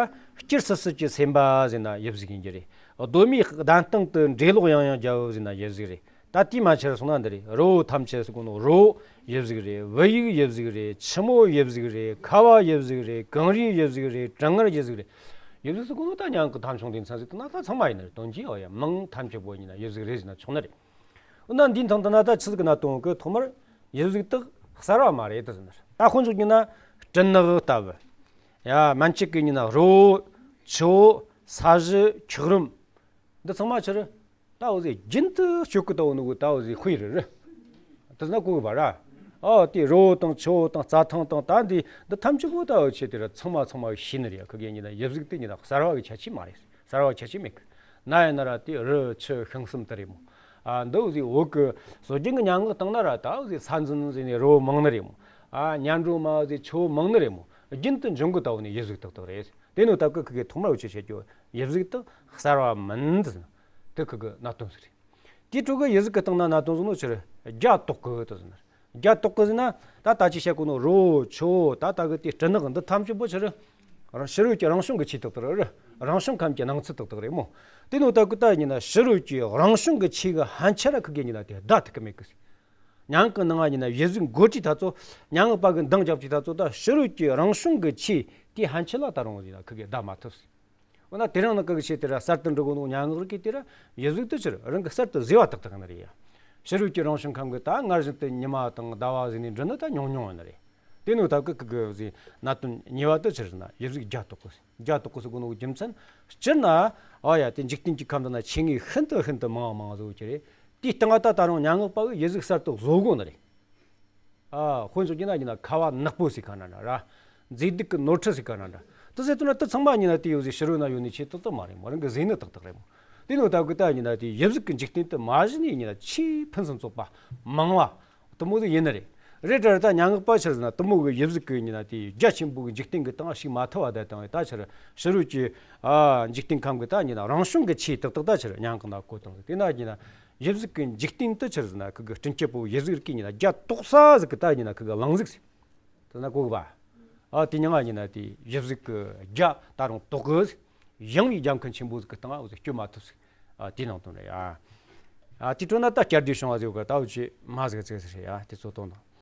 སྐྱུར་སིལ་སིལ་གྱི་སེམས་པ་ཟེར་ན་ཡིབ་གཟུགས་ཡིན་གྱི་རེད། གདོད་མའི་གདན་སྟེང་དུ་འགྲེ་ལོག་ཡང་ཡང་རྒྱབ་ཟེར་ན་ཡིབ་གཟུགས་རེད། ད་དེ་མན་ཆད་སོང་ན་འདི་རེད། རི་བོ་ཐམས་ཅད་ཟེར་གོ་ནོ་རི་བོ་ཡིབ་གཟུགས་རེད། བུ་ཡུག་ཡིབ་གཟུགས་རེད། ཆུ་མོ་ཡིབ་གཟུགས་རེད། ཁ་བ་ཡིབ་གཟུགས་རེད། གངས་རི་ཡིབ་གཟུགས་རེད། གྲང་ངར་ཡིབ་གཟུགས་རེད། ཡིབ་གཟུགས་ཟེར་གོ་ནོ་ད་མྱ་ངན་གི་ཐབ་ཆང་སྡེ་ཚན་ཟིག་དེ་ན་ད་ཚང་མ་ཡིན་ནི་རེད། དོན་གྱིས། ཨོ་ཡ། མིང་ཐམས་ཅད་པོ་ཡིན་ན་ཡིབ་གཟུགས་རེད་ཟེར་ན་ཆོག་ནི་རེད། འོ་ན་འདིའི་ཐང་དུ་ན་ད་ཆི་ཟིག་གི་གནད་དོན་གི། ཐོག་མར་ཡིབ་གཟུགས་དག་གསལ་བ་མ་རེད་དེ་ཟེར་ནི་རེད། ད་དཔེ་འཇོག་རྒྱུ་ན་སྤྲིན་ནག་ལྟ་བུ། ཡ། མན་ཆད་གི་ཡིན་ན་རི་བོ་ཆུ་བོ་ས་གཞི་འཁྱགས་རོམ་འདི་ཚང་མ་ཆི་རེད། ད་འོ་ཟིག་རྒྱུན་དུ་སྤྱོད་གི་ད་འོ་ནི་གི་ད་འོ་ཟིག་དཔེ་རེད་རེད། དེ་ན་གོ་གི་བ་ར། ཨོ་དེ་རི་བོ་དང་ཆུ་བོ་དང་རྩྭ་ཐང་དང་ད་འདི་འདི་ཐམས་ཅད་པོ་ད་འོ་ཆེ་དེ་ར་ཚང་མ་ཚང་མ་ཤེས་ནི་རེད། ཁི་གེ་ཡིན་ན་ཡིབ་གཟུགས་དེ་ཡིན་ན་གསལ་བ་གི་ཁྱད་ཆོས་མ་རེད། གསལ་བ་ཁྱད་ཆོས་མེད་གི། ན་ཡིན་ན་ར་དེ་རི་ཆུ་ཤིང་གསུམ་དེ་རེད་མོ། ཨ་འདི་འོ་ཟིག་འོག་གི་སྲོལ་རྒྱུན་གི་སྙན་ངག་སྟེང་ན་ར་ད་འོ་ཟིག་ས་འཛིན་ཟེར་ནས་རི་བོ་མང་ནི་རེད་མོ། ཨ་སྙན་སྒྲོན་མ་འོ་ཟིག་ཆུ་བོ་མང་ནི་རེད་མོ། རྒྱུན་དུ་འབྱུང་གི་ད་འོ་ནི་ཡིབ་གཟུགས་དག་དག་རེད། དེ་ནོ་ད་གི་ཁི་གེ་ཐོག་མར་འོ་ཆེ་བཤད་རྒྱུ་ཡིབ་གཟུགས་དག་གསལ་བ་མིན་ཟེར་ན་དེ་ཁི་གེ་གནད་དོན་ཟིག་རེད། དེའི་ཕྲོ་གི་ཡིབ་གཟུགས་གི་སྟེང་ན་གནད་དོན་ཟེར་ནོ་ཆི་རེད། རྒྱ་དོག་གི་དེ་ཟེར་ནི་རེད། རྒྱ་དོག་གི་ཟེར་ན་ད་ད་ཅི་བཤད་གོ་ནོ་རི་བོ་ཆུ་བོ་ད་ད་གི་དེ་སྤྲིན་ནག་འདི་ཐམས་ཅད་པོ་ཆི་རེད། རང་ཕྱི་རོལ་གྱི་རང་བྱུང་གི་ཆོས་དག་དག་རེད། རང་བྱུང་ཁམས་ཀྱི་སྣང་ཚུལ་དག་དག་རེད་མོ། དེ་ནོ་ད་གི་ད་ཡིན་ན་ཕྱི་རོལ་གྱི་རང་བྱུང་གི་ཆོས་གི་ཕན་ཆད་ར་ཁི་གེ་ཡིན་ན་དེ་བརྡ་ཐུབ་གི་མེད་གི། སྙན་ངག་གི་ནང་ང་ཡིན་ན་ཡིབ་གཟུགས་འགོད་དུས་ད་ཚོ་སྙན་ངག་པ་གི་འདང་རྒྱབ་དུས་ད་ཚོ་ད་ཕྱི་རོལ་གྱི་རང་བྱུང་གི་ཆོས་དེ་ཕན་ཆད་ལ་ད་རུང་ཡིན་ན་ཁི་གེ་བརྡ་མ་ཐུབ། འོ་ན་དེ་རིང་ནི་གི་ཆེ་དེ་ར་གསར་དུ་འབྲི་གོ་ནོ་སྙན་ངག་རིགས་ཀྱི་དེ་ར་ཡིབ་གཟུགས་དེ་ཆི་རེད། རང་གི་གསར་དུ་བཟོས་པ་ཏག་ཏག་ནི་རེད་ཡ། ཕྱི་རོལ་གྱི་རང་བྱུང་ཁམས་ཀྱི་ད་སྔར་བཞིན་དུ་ཉི་མ་དང་ཟླ་བ་ཟེར་ནས་འབྲི་ནི་ད་ཉུང་ཉུང་ནི་རེད། དེ་ནོ་ད་གི་གི་གི་ཟེར་གནད་དོན་གཉིས་པ་དེ་ཆི་རེད་ཟེར་ན་ཡིབ་གཟུགས་རྒྱ་དོག་གི། རྒྱ་དོག་གི་ཟེར་གོ་ནོ་གི་རྒྱུ་མཚན་སྤྱིར་ན། ཨ་ཡ། དེ་འཇིག་རྟེན་གྱི་ཁམས་འདི་ན་ཆོས་ངེས་ཤིན་ཏུ་ཤིན་ཏུ་མང་མང་བཟོ་གི་རེད། དེའི་སྟེང་ད་ད་རུང་སྙན་ངག་པ་གི་ཡིབ་གཟུགས་གསར་དུ་བཟོ་དགོས་ནི་རེད། ཨ་དཔེ་འཇོག་རྒྱུ་ན་ཡིན་ན་ཁ་བ་ནག་པོ་ཟེར་ག་ན་འདྲ་ར། མཛེས་སྡུག་གི་ནོར་འཁྲུལ་ཟེར་ག་ན་འདྲ། དེ་ཟེར་དུས་ན་དེ་ཚང་མ་ཡིན་ན་དེ་འོ་ཟིག་ཕྱི་རོལ་ན་ཡོད་ནི་ཆོས་ཏག་ཏག་མ་རེད་མོ། རང་གི་ཟེར་ནི་ཏག་ཏག་རེད་མོ། དེ་ནོ་ད་གི་ད་ཡིན་ན་དེ་ཡིབ་གཟུགས་ཀྱི་འཇིག་རྟེན་དེ་མ་གཞི་ནས་ཡིན་ན་ཆེས་ཕུན་སུམ་ཚོགས་པ་མང་བ་དེ་མོ་ཟིག་ཡིན་ནི་རེད། རེད་དྲ་ར། ད་སྙན་ངག་པ་ཆི་རེད་ཟེར་ན་དེ་མོ་གི་ཡིབ་གཟུགས་ཀྱི་ཡིན་ན་དེ་རྒྱ་ཆེན་པོ་གི་འཇིག་རྟེན་གྱི་སྟེང་ཞུགས་མ་ཐུབ་པ་ད་དང་ད་ཆི་རེད། ཕྱི་རོལ་གྱི་ཨ་འཇིག་རྟེན་ཁམས་ཀྱི་ད་ཡིན་ན་རང་བྱུང་གི་ཆོས་ཏག་ཏག་ད་ཆི་རེད། སྙན་ངག་ན་གོ་དང་དེ་ན་ཡིན་ན། ཡིབ་གཟུགས་ཀྱི་འཇིག་རྟེན་དེ་ཆི་རེད་ཟེར་ན་ཁི་གི་སྤྲིན་སྐྱེས་པོ་ཡིབ་གཟུགས་རིགས་ཀྱི་ཡིན་ན་རྒྱ་དོག་ས་ཟིག་གི་ད་ཡིན་ན་ཁི་གི་གླིང་ཟིག་ཟེར། དེ་ན་གོ་གི་བ། ཨ་དེ་མྱིང་ང་ཡིན་ན་དེ་ཡིབ་གཟུགས་ཀྱི་རྒྱ་ད་རུང་དོག་གི་ཟིག། ཡངས་པའི་རྒྱལ་ཁམས་ཆེན་པོ་ཟིག་གི་སྟེང་ང་འོ་ཟིག་སྐྱོད་མ་ཐུབ་ཟིག། ཨ་དེ་ནང་དོན་རེད་ཡ། ཨ་དེ་སྤྲོ་ན་ད་བསྐྱར་ཟློས་བྱུང་བ་ཟིག་གི་ད་འུ་ཆོས་མ་ཟིག་ཟིག་ཟིག་རེད་ཡ། དེ་ཚོ་དོན་དང་